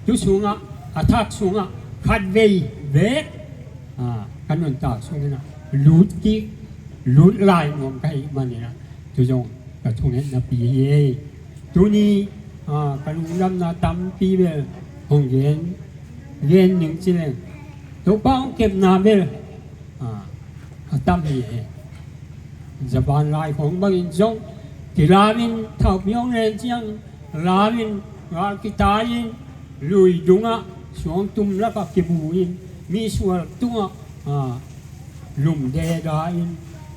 tu sungah a thak sungah khat vei vek ah, ka nuntak sunginah lut kik lut lai nuam ka hih maninah tu zong ka thungetna pi hi ei. Tuni ah, ka lungdamna tampi bel hong gen gen ning cileng Topa hong kepna bel ah, a tam hi ei. Japan lai khong bangin zong kilawin thaupi hong len ciang lawin gal kitai-in lui dungah suangtum lakah kibu-in misual tungah ah, lum deda in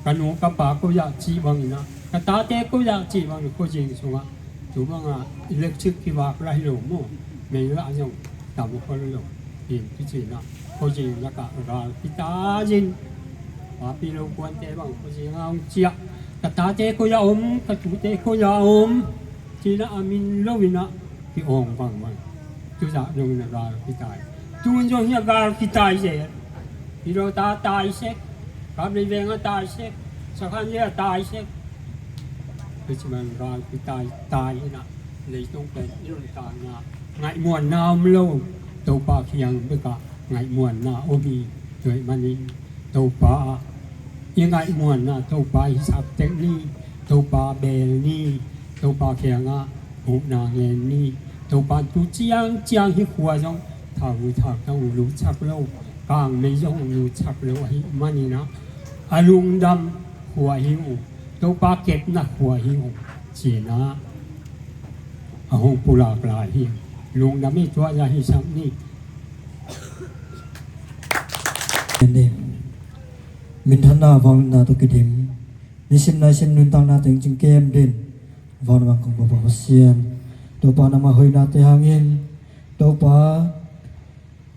ka nu ka pa koiah cih bangin ah ka tate koiah cih bangin khuazing sungah tu bangah electric kivak la hi lo maw? Mei lah zong tam khol lo. Lim kici na, khuazing lakah gal kitai in, papi lo kuante bang khuazing a hong ciah, ka tate koi a om, ka tute koi a om, ci-in a min lo-in a ki-awng bang bang. Tuzah dongin a gal kitai. Tun zong hi a gal kitai zel. Hi lo ta tai sek. Kap lei veng a tai sek. Sakhan lei a tai sek. Tua ci man gal kitai tai in a, leitung pen i nuntakna ngaihmuanna om lo, Topa kiang bekah ngaihmuanna om hi. Tua ahih manin Topa ah i ngaihmuanna, Topa hisap tek ni, Topa bel ni, Topa kiangah huhna ngen ni. Topa tu ciangciang hih khua zong thau thau tang uh lutsak lo, kangmei zong uh lutsak lo ahih manin a, a lungdam khua hi uh, Topa kepna khua hi uh, ci-in a hong pulak lai hi. Lungdam hi, tua zah hisak ni. Minthanna vangliatna tawh kidim, nisim naisim nuntakna teng cing kem din, vangliatna kong Topa Pasian. Topa nangmah hoihnate hangin, Topa,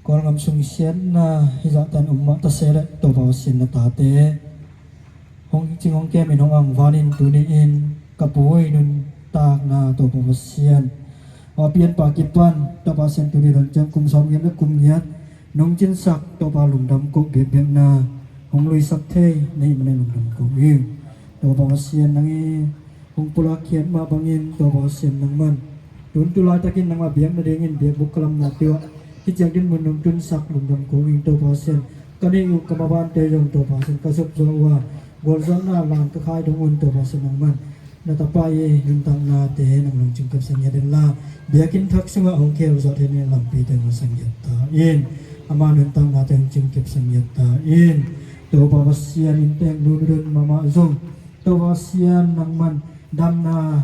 Kawlgam sung siatna hizah tan om mah ta se leh, Topa Pasian, na tate hong cing hong kemin hong angvanin tuni-in ka pu i nuntakna, Topa Pasian, a pianpa kipan, Topa Pasian, tuni dong ciang kum sawmgiat le kum giat nong cinsak, Topa, lungdam koh biakbiakna hong luisak thei na hih manin lungdam koh ing. Topa Pasian, nang i hong pulak khiat mah bangin, Topa Pasian, nangman tun tu laitakin nangmah biak nadingin biakbuk ka lamnate uh ah, hih ciang dinmun nong tunsak, lungdam koh ing, Topa Pasian. Ka neih uh ka mabante zong, Topa Pasian, ka zop zo uh a, gualzawhna lan ka khai dong un, Topa Pasian, nangman na tapa i nuntaknate nang lungcing kepsak ngiat inla, biakinn thak sungah hong khel zawh theihna lampite hong sang ngiat ta in. Ama nuntaknate hong cing kepsak ngiat ta in. Topa Pasian, inntek nunudun mahmah zong, Topa Pasian, nangman damna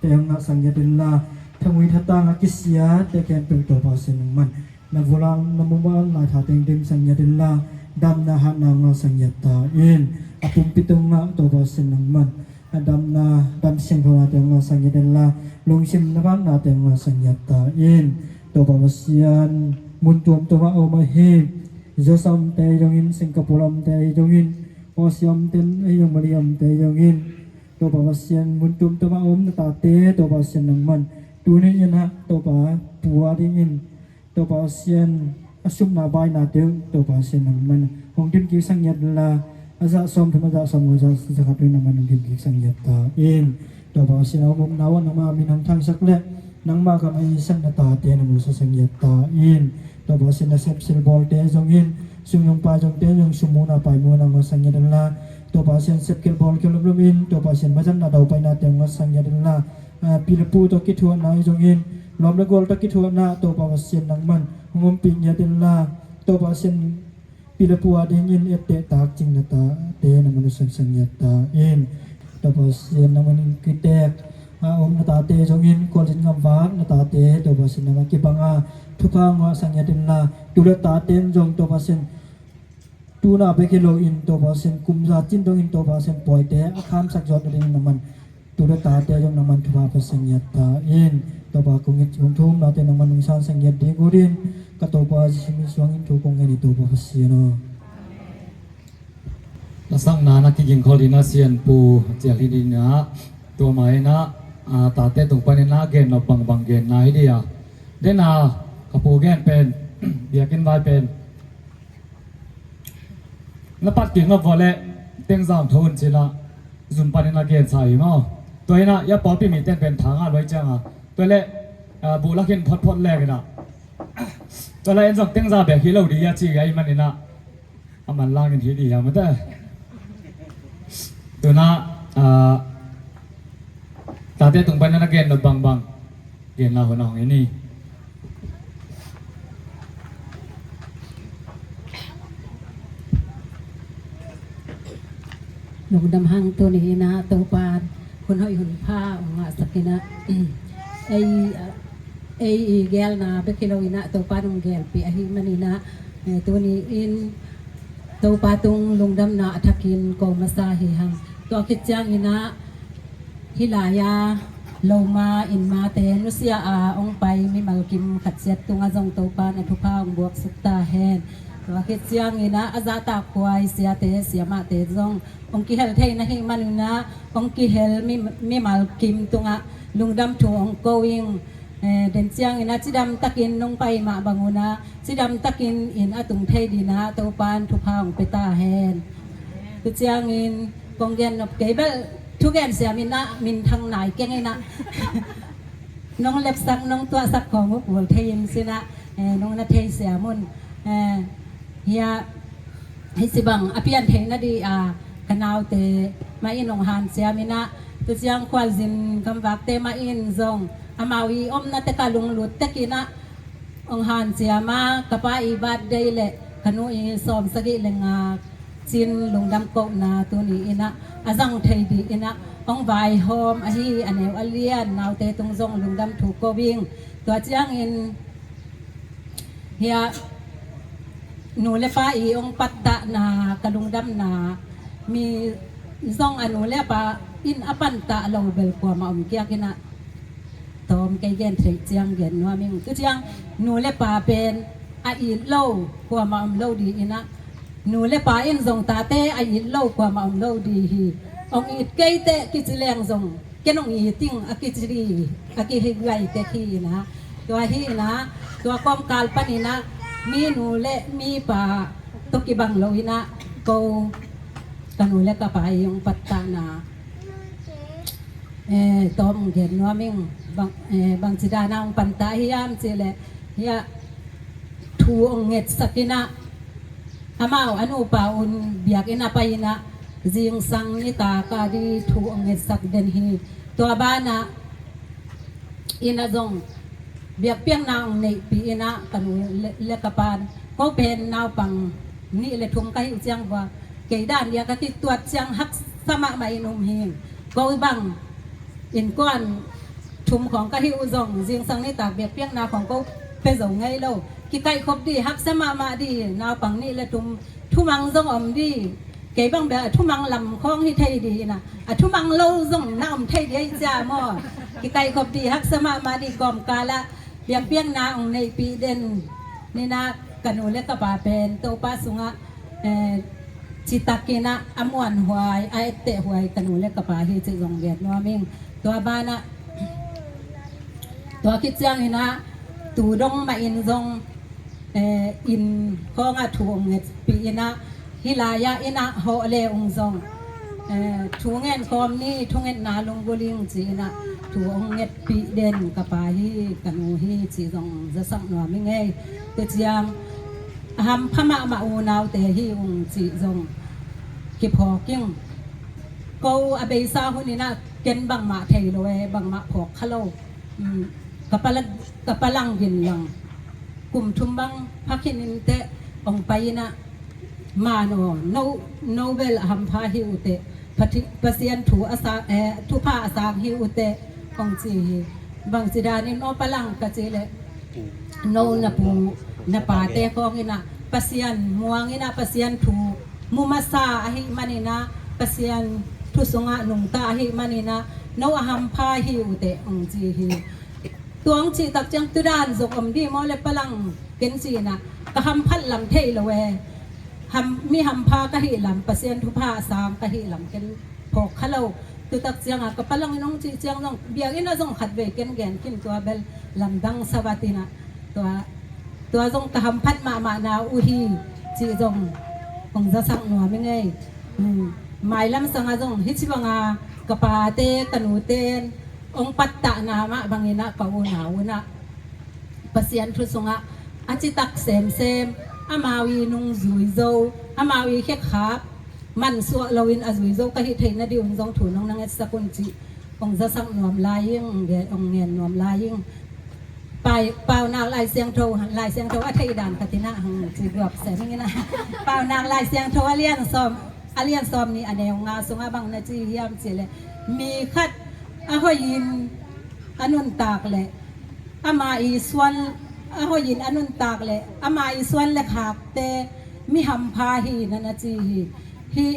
te hong ngahsak ngiat inla, thangui thatang a kisiate khempeuh, Topa Pasian, nangman na vulang na mumal lai tha teng dimsak ngiat inla, damna hatna hong ngahsak ngiat ta in. A pumpi tungah, Topa Pasian, nangman na damna, dam siangtho nate hong ngahsak ngiat inla, lungsim na vaknate hong ngahsak ngiat ta in. Topa Pasian, mun tuamtuamah a om ahi, U S A omte ahi zongin, Singapore omte ahi zongin, Aussie omte ahi zong, Malaysia omte ahi zongin, Topa Pasian, mun tuamtuamah a om na tate, Topa Pasian, nangman tuni-in ah, Topa, pu a dingin, Topa Pasian, a supna bainate uh, Topa Pasian, nangman hong dimkiksak ngiat inla, a zah sawmthum, a zah sawmnga, a zah zakhat uh nangman hong dimkiksak ngiat ta in. Topa Pasian, a om omna uh ah nangmah min hong thangsak leh, nangmah kammal a hisak na tate nang musak ngiat ta in. Topa Pasian, nasep silbawlte zongin, sumnung paizongte zong, sum muna pai muna hong ngahsak ngiat inla, Topa Pasian, sepkhial bawlkhial lomlom in, Topa Pasian, mazatna daupainate hong ngahsak ngiat inla, a, pi le pu tawh kithuahna ahi zongin, lawm le gual tawh kithuahna, Topa Pasian, nangman hong ompih ngiat inla, Topa Pasian, pi le pu a dingin etteh takcing na tate nangman hong sangsak ngiat ta in. Topa Pasian, nangman in kitek a om na tate zongin, khualzin ngamvak na tate, Topa Pasian, nangman kibang a thupha hong ngahsak ngiat inla, tu le tate in zong, Topa Pasian, tuna bek hi loin, Topa Pasian, kum za cin dongin, Topa Pasian, puaite a khamsak zawh nadingin nangman tu le tate zong nangman thupha piasak ngiat ta in. Topa, kong it, kong thumnate nangman hong sansak ngiat ding uh in, ka Topa Jesu min suangin thu kong ngen hi, Topa Pasian aw. Lasakna na kiging khol ding a, Sian Pu Cial hi ding a, tua mah in ah, a, tate tung panin a gen nop bangbang genna hi ding a. Den a, ka pu gen pen, biakinn vai pen, na pat kik nop vawh leh tengzang tho un ci-in ah, zum panin a gensa hi maw. Tua in ah, i a pawlpi mite in pen tha ngah luai ciang a, tua leh, a, buh lak in photphot lek in ah, tua leh en zong tengza bek hi lo ding hi a ci ahih manin ah, a manlang in hi ding hi a, mate. Tu-in ah, a, tate tung panin a gen nop bangbang genna hun a hong hi ni. Lungdam hang, tuni in ah Topa hun hoih hun pha hong ngahsak in ah, ei, ei i gelna bek hi lo in ah Topa in hong gelpih ahih manin ah, eh, tuni in Topa tung lungdamna a thakin ko masa hi hang. Tua khit ciangin ah, hih lai-a Loma in mate nusia a hong pai mimal kim khat ciat tungah zong Topa na thupha hong buaksuk ta hen. Tua khit ciangin ah a zahtak huai siate siamahte zong hong kihel thei na hih manin ah hong kihel mi, mimal kim tungah lungdam thu hong ko ing. Eh, den ciangin ah cidam takin nong pai mah bangun ah cidam takin inn a tung thei dingin ah Topa in thupha hong pia ta hen. Tu ciangin kong gen nop kei bel thugen siam in ah minthang nai keng in ah nong lepsak nong tuahsak khawng uh kul thei in sin ah, eh, nong na thei siam un. Eh, hia hih si bang a pian theihna dih a ka naute mah in hong hanciam in ah tu ciang khualzin gamvakte mah in zong amau i omna tek a lunglut tek in ah hong hanciam a ka pa i birthday le ka nu i sawm sagih le nga cin lungdam kohna tuni in ah a zang thei dih in ah hong vaihawm ahi a neu a lian naute tung zong lungdam thu ko ing. Tua ciangin hia nu le pa i hong pattahna ka lungdamna mi zong a nu le pa in a pantah lo bel kuamah om kiak in ah tawm kei gen theih ciang gen nuam ing. Tu ciang nu le pa pen a it lo kuamah om lo dih in ah nu le pa in zong tate a it lo kuamah om lo dih hi. Hong it kei teh kici leng zong ken hong it ing a kici dih a kihi guai tek hi in ah tua hi in ah tua kawmkal pan in ah mi nu le mi pa tawh kibang lo in ah ko ka nu le ka pa i hong pattahna eh, tawm gen nuam ing. Bang, eh, bangci dan a hong pantah hiam cih leh hia thu hong ngetsak in ah amau a nupa un biakinn a pai in ah zingsang nitak a dih thu hong ngetsak den hi. Tua banah in ah zong biakpiakna hong neihpih in ah ka nu le, le ka pa in ko pen naupang nih le thum ka hih ciang vua kei dan dih a ka kituat ciang haksa mahmah in um hi. Ko bang innkuan thum khawng ka hih uh zong zingsang nitak biakpiakna khawng ko pia zo ngei lo. Kikaihkhop dih haksa mahmah dih naupang nih le thum thumang zong om dih. Kei bang bel a thumang lam khawng hi thei dih in ah a thumang lo zong na om thei dih ahi cia maw? Kikaihkhop dih haksa mahmah dih kawmkal ah biakpiakna hong neihpih den in ah ka nu le ka pa pen Topa sungah eh, citak in ah a muanhuai a ettehhuai ka nu le ka pa hi cih zong gen nuam ing. Tua banah tua khit ciangin ah tu dong mah in zong eh, inn khawngah thu hong ngetpih in ah hih lai-ah in ah hawh le ung zong eh, thu ngen khawm ni, thu ngetna lunggulh ing ci in ah thu hong ngetpih den ka pa hi, ka nu hi cih zong zasak nuam ing ei. Tua ciang a hampha mahmah unaute hi ung cih zong kiphawk ing. Ko a beisa hun in ah ken bangmah thei lo e, bangmah phawk kha lo. Um, ka palang, ka palang gin lang kum thum bang pha khin in teh hong pai in ah man aw, no, no bel a hampha hi uh teh, Pati-, Pasian thu a sa, eh, thupha a sang hi uh teh hong ci hi. Bangci danin aw palang ka cih leh no na pu na pate khawng in ah Pasian muang in ah Pasian thu mu masa ahih manin ah Pasian thu sungah nungta ahih manin ah no a hampha hi uh teh hong ci hi. Tua hong cih tak ciang tu dan zong om dih maw le palang ken ci in ah ka hamphat lam thei lo e. Ham, mi hampha ka hih lam, Pasian thupha a sang ka hih lam ken phawk kha lo. Tu tak ciangah ka palang in hong cih ciang zong biakinn ah zong khatvei ken gen khin tua bel lamdang savat in ah tua, tua zong ka hamphat mahmahna uh hi cih zong hong zasak nuam ing ei. Um, mailam sangah zong hih ci bangah ka pate ka nute in hong pattahna mah bangin ah ka unau un ah Pasian thu sungah a citak semsem, amau i nungzui zo, amau i khekhap mansuah loin a zui zo ka hih theihna dih un zong thu nong na ngetsak un cih hong zasak nuam lai ing, hong ngen nuam lai ing. Pai, Paunak Lai Siangtho, Lai Siangtho a theih dan khat in ah hong ci guap sem ing in ah. Paunak Lai Siangtho a lian sawm, a lian sawm nih a neu nga sungah bang na ci hiam cih leh mi khat a hoihin a nuntak leh ama i suan, a hoihin a nuntak leh ama i suan le khakte mi hampha hi na na ci hi. Hih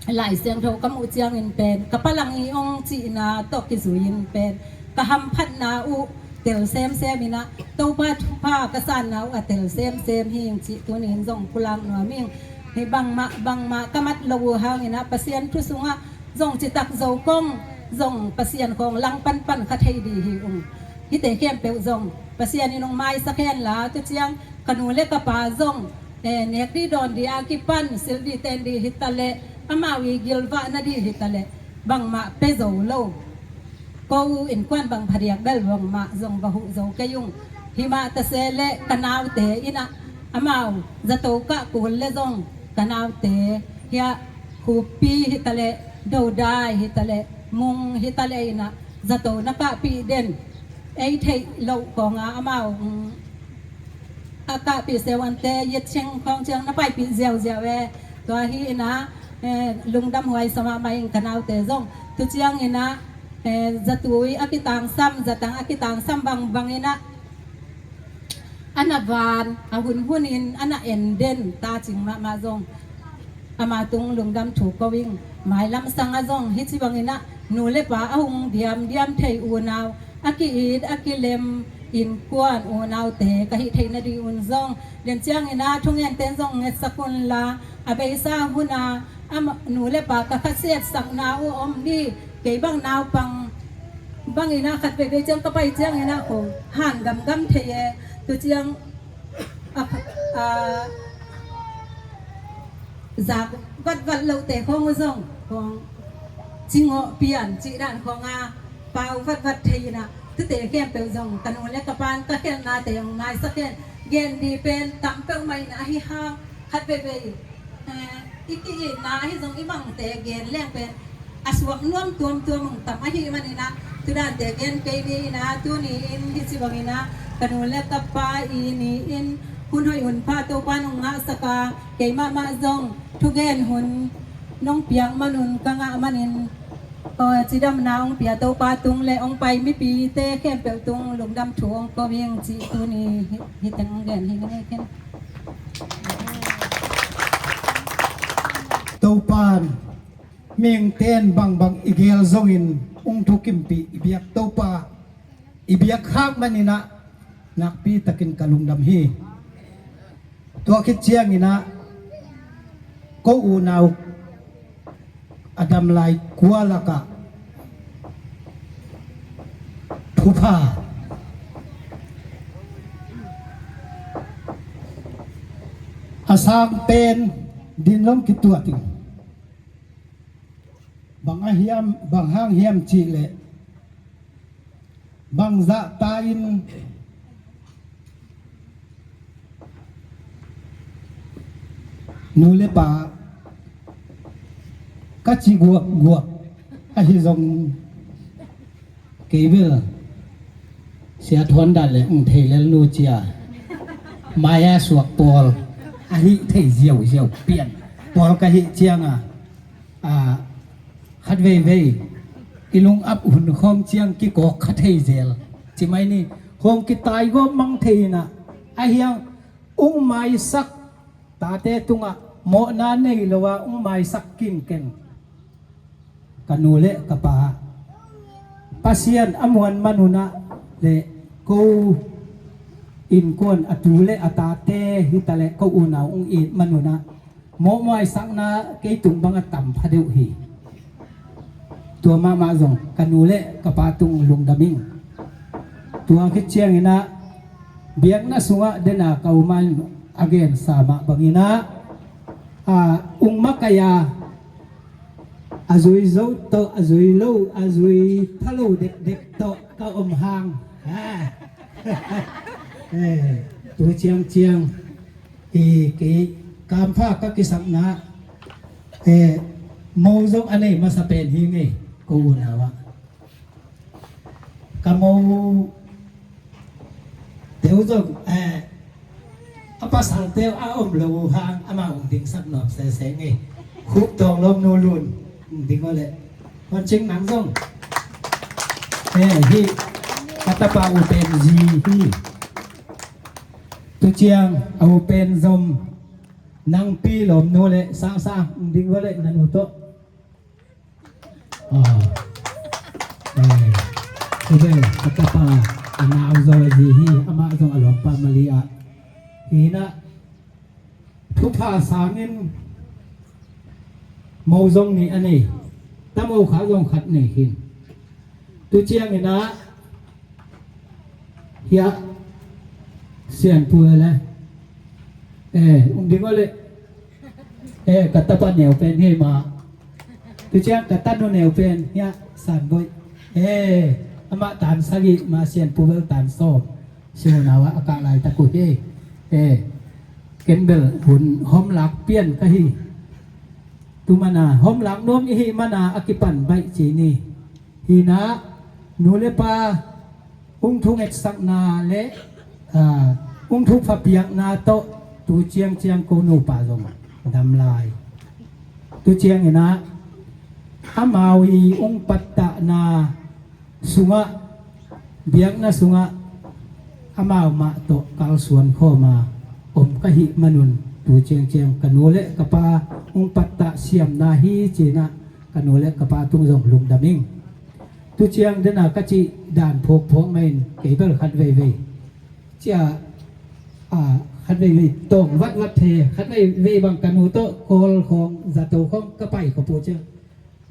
Lai Siangtho ka muh ciangin pen ka palang i ong cihna tawh kizui-in pen ka hamphatna uh tel semsem inah, Topa thupha ka sanna uh a tel semsem hi ing cih tuni-in zong pulak nuam ing. Hi bangmah bangmah ka mat lo uh hang inah Pasian thu sungah zong citak zo kong zong Pasian khawng langpan pan kha thei dih hi ung. Hihte khempeuh zong Pasian in ong maisak hen la, tu ciang ka nu le ka pa zong eh, nek dih dawn dih a kipan silh dih ten dih hi taleh, amau i gilvah nadih hi taleh bangmah pia zo lo. Ko innkuan bang phadiak bel bangmah zong va huh zo kei ung. Himah tase leh ka naute inah amau zato kah kul le zong ka naute hiah Khupi hi taleh, Dodai hi taleh, Mung hi taleh inah zato na kahpih den. Ei theih loh kawnga amau, mm, a kahpih seuante yet cheng khawng ciang na paipih ziauziau e. Tua hi inah, eh, lungdam huai sa mahmah ing ka naute zong. Tu ciang inah, eh, zatui a kitangsam, zatang a kitangsam bangbang inah a na van a hunhunin a na en den ta cing mahmah zong ama tung lungdam thu ko ing. Mailam sangah zong hi ci bang inah nu le pa a hung diamdiam thei unau, a ki-it a kilem innkuan unaute ka hih theih nadih un zong den ciang inah thungen ten zong ngetsak unla, a beisa huna a nu le pa ka khasiatsakna uh om dih. Kei bang naupang bang inah khat veivei ciang ka pai ciang inah ko han gamgam thei e. Tu ciang a, a, zak vatvat lohte khawng uh zong khawng cingawh pian cih dan khawng a pau vatvat thei inah tute khempeuh zong ka nu le ka pan ka khelhnate hong maisak hen. Gen dih pen tam peuhmah inah ahi hang khat veivei, eh, i ki-itna ahi zong i bangte gen leng pen a suak nuam tuamtuam hong tam ahih man inah tudante gen kei ni inah tuni-in hi ci bang inah ka nu le ka pa i ni-in hun hoih hun pha Topa nong ngahsak a, kei mahmah zong thugen hun nong piak manun ka ngah manin, aw, cidamna hong pia Topa tung le hong pai mipite khempeuh tung lungdam thu hong ko ing cih tuni hi, hi teng hong gen hi ning ei khen. Topan mihingten bangbang i gel zongin hong thukimpih i biak Topa i biak khak man inah nakpi takin ka lungdam hi. Tua khit ciang inah ko unau a dam lai kua lakah thupha a sang pen din long kituat in bang a hiam, bang hang hiam cih leh bang zahta in nu le pa ka ci guakguak ahi zong kei bel sia thuan dan le ng thei lel nu cia mai a suak pawl ahi thei ziauziau pian pawl ka hih cianga a khat veivei i lung ap hun khawng ciang kikawk kha thei zel ci mai ni. Khawng kitai gawp mang thei inah a hiang ung maisak tate tungah mawhna nei lo a ung maisak kinkeng ka nu le ka pa Pasian a muan manunah le ko innkuan a tu le a tate hi taleh ko unau ung it manunah mawhmuaisakna kei tung bangah tam pha deuh hi. Tua mahmah zong ka nu le ka pa tung lungdam ing. Tua khit cianginah biakna sungah dena ka uman a gensa mah banginah a ung makaih a a zui zo tawh a zui lo a zui pha lo dekdek tawh ka om hang. Tu ciangciang i kei kampha ka kisakna mo zong a nei masa pen hi ngei ko unau ah. Ka mo teu zong a pasal teu a om lo uh hang amah ung dingsak nuam sese ngei. Khup tawng lom nu lun ung ding aw leh hon cing nang zong hi. Ka tapa u pen zi hi. Tu ciang a u pen zom nang pi lom nu le sangsa ung ding aw leh na nu tawh Aw. Eh, Ube, ka tapa, a nau zaw a zi hi, amah zong a lawmpa mali ah. Hi na, thupha sangin mo zong nih a nei, tamo kha zong khat nei hin. Tu ciangin ah, hiah, Sianpu le, eh, um ding aw le, eh, ka tapa neu pen hi mah. Tu ciang ka tanu neu pen hiah Sanboih. Eh, amah tan sagih mah, Sianpu bel tan sawm. Siunau ah a kah laitak uh hi. Eh, ken bel hun hawmlak pian ka hi. Tu mana hawmlak nuam i hi mana a kipan baih ci ni. Hi na, nu le pa hong thungetsakna le, ah, hong thupha piakna tawh tu ciangciang ko nupa zong dam lai. Tu ciangin ah, amau i hong pattahna sungah, biakna sungah amau mah tawh kalsuan khawma om ka hih manun, tu ciangciang ka nu le ka pa hong pattah siamna hi cinah, ka nu le ka pa tung zong lungdam ing. Tu ciang dena ka cih dan phawkphawk mahin kei bel khat veivei cia, a, khat veivei tawng vatvat the, khat veivei bang ka nu tawh Kawl khawng, zato khawng ka pai khop uh ciang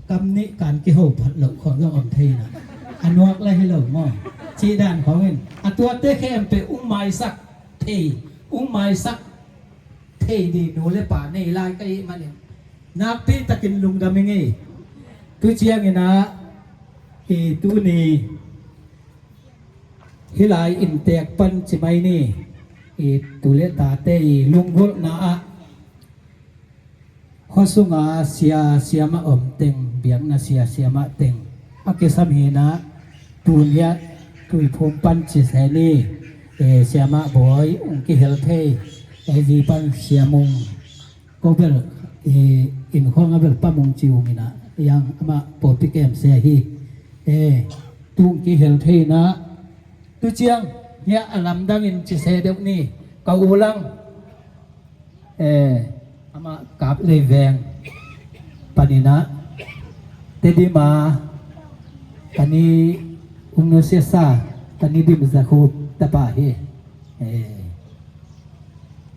kam nih kan kiho phat loh khawng zong om thei na. A nuak la hi lo maw? Cih dan khawngin a tuate khempeuh ung maisak thei, ung maisak thei ding nu le pa nei lai ka hih manin nakpi takin lungdam ing ei. Tu ciangin ah, i tuni hilai inntek pan ci mai ni. I tu le tate i lunggulhna ah, khua sunga sia siamah om teng, biakna sia siamah teng a kisam hinah, tun hiah Tuiphum pan ci se ni. Eh, siamah bawi ung kihel thei, eh, zi pan siamung. Ko bel, eh, inn khawng a bel pamung ci ung inah, yang amah pawlpi kem se hi. Eh, tung kihel thei inah, tu ciang hiah a lamdangin ci se deuh ni. Ka u lang, eh, amah Kap Lei Veng paninah, Tedim a, ka ni Ung Nu Sia Sa, ka ni Dim Za Khup tapa hi. Eh,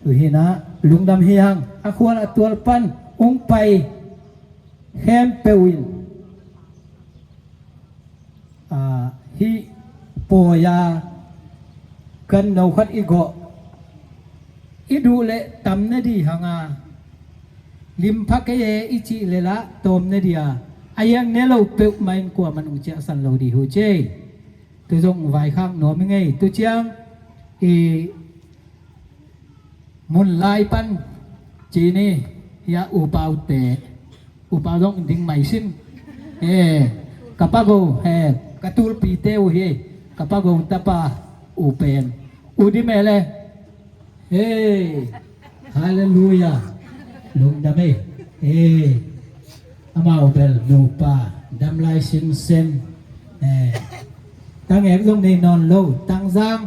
tu hinah lungdam hi hang, a khual a tual pan ung pai khempeuh in, ah, hih pawi-a kan no khat i gawh, i duh leh tam ne dih hanga, limpha kei e i cih leh lah tawm ne dih a, a hiang ne lo peuhmah in kuaman ung ciahsan lo dih uh ci. Tu zong vaikhak nuam i ngei. Tu ciang i mun lai pan ci ni, hiah upaute, upa zong ding mai sin. Eh, ka pago, eh, ka tulpite uh hi, ka pago tapa u pen, u di mele. Hei, halleluiah. Lungdam ei. Hei, amau bel nupa dam lai sinsen. Eh, tangek zong nei nawn lo, tangzang,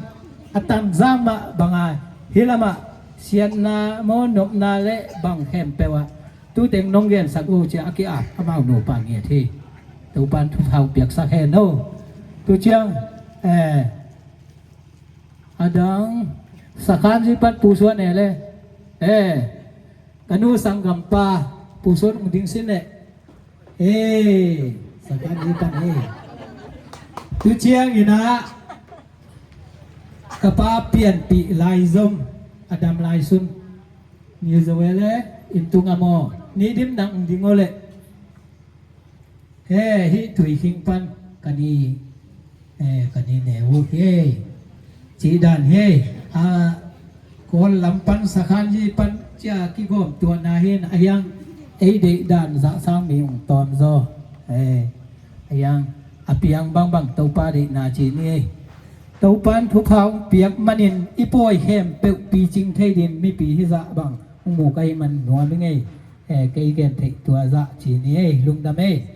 a tangzang mah banga, hi lamah siatna maw, nopna le bang khempeuh ah tu teng nong gensak uh cia a ki-ap amau nupa ngiat hi. Topan thupha piaksak hen o. Tu ciang, eh, a dang sakhan zi pan Pu Suan e le. Eh, ka nu sanggampa Pu Suan ung ding sin e. Eh, sakhan zi pan e. Tu ciang inah ka pa pianpih lai zom a dam lai sun. Ni zo e le, inn tung a maw, ni dim nang ung ding o le. He, hih Tuikhing pan ka ni, eh, ka ni neu uh hi. Cih dan hi. A, Kawl lam pan sakhan zi pan cia kigawm tuahna hin a hiang ei deih dan zahsang mi ung tawm zaw. Eh, a hiang a piang bangbang Topa deihna ci ni. Topan thupha ung piak manin i pawi khempeuh picing thei din mipi hizah bang ung mu ka hih man nuam i ngei. Eh, kei gen theih tua zah ci ni ei, lungdam ei.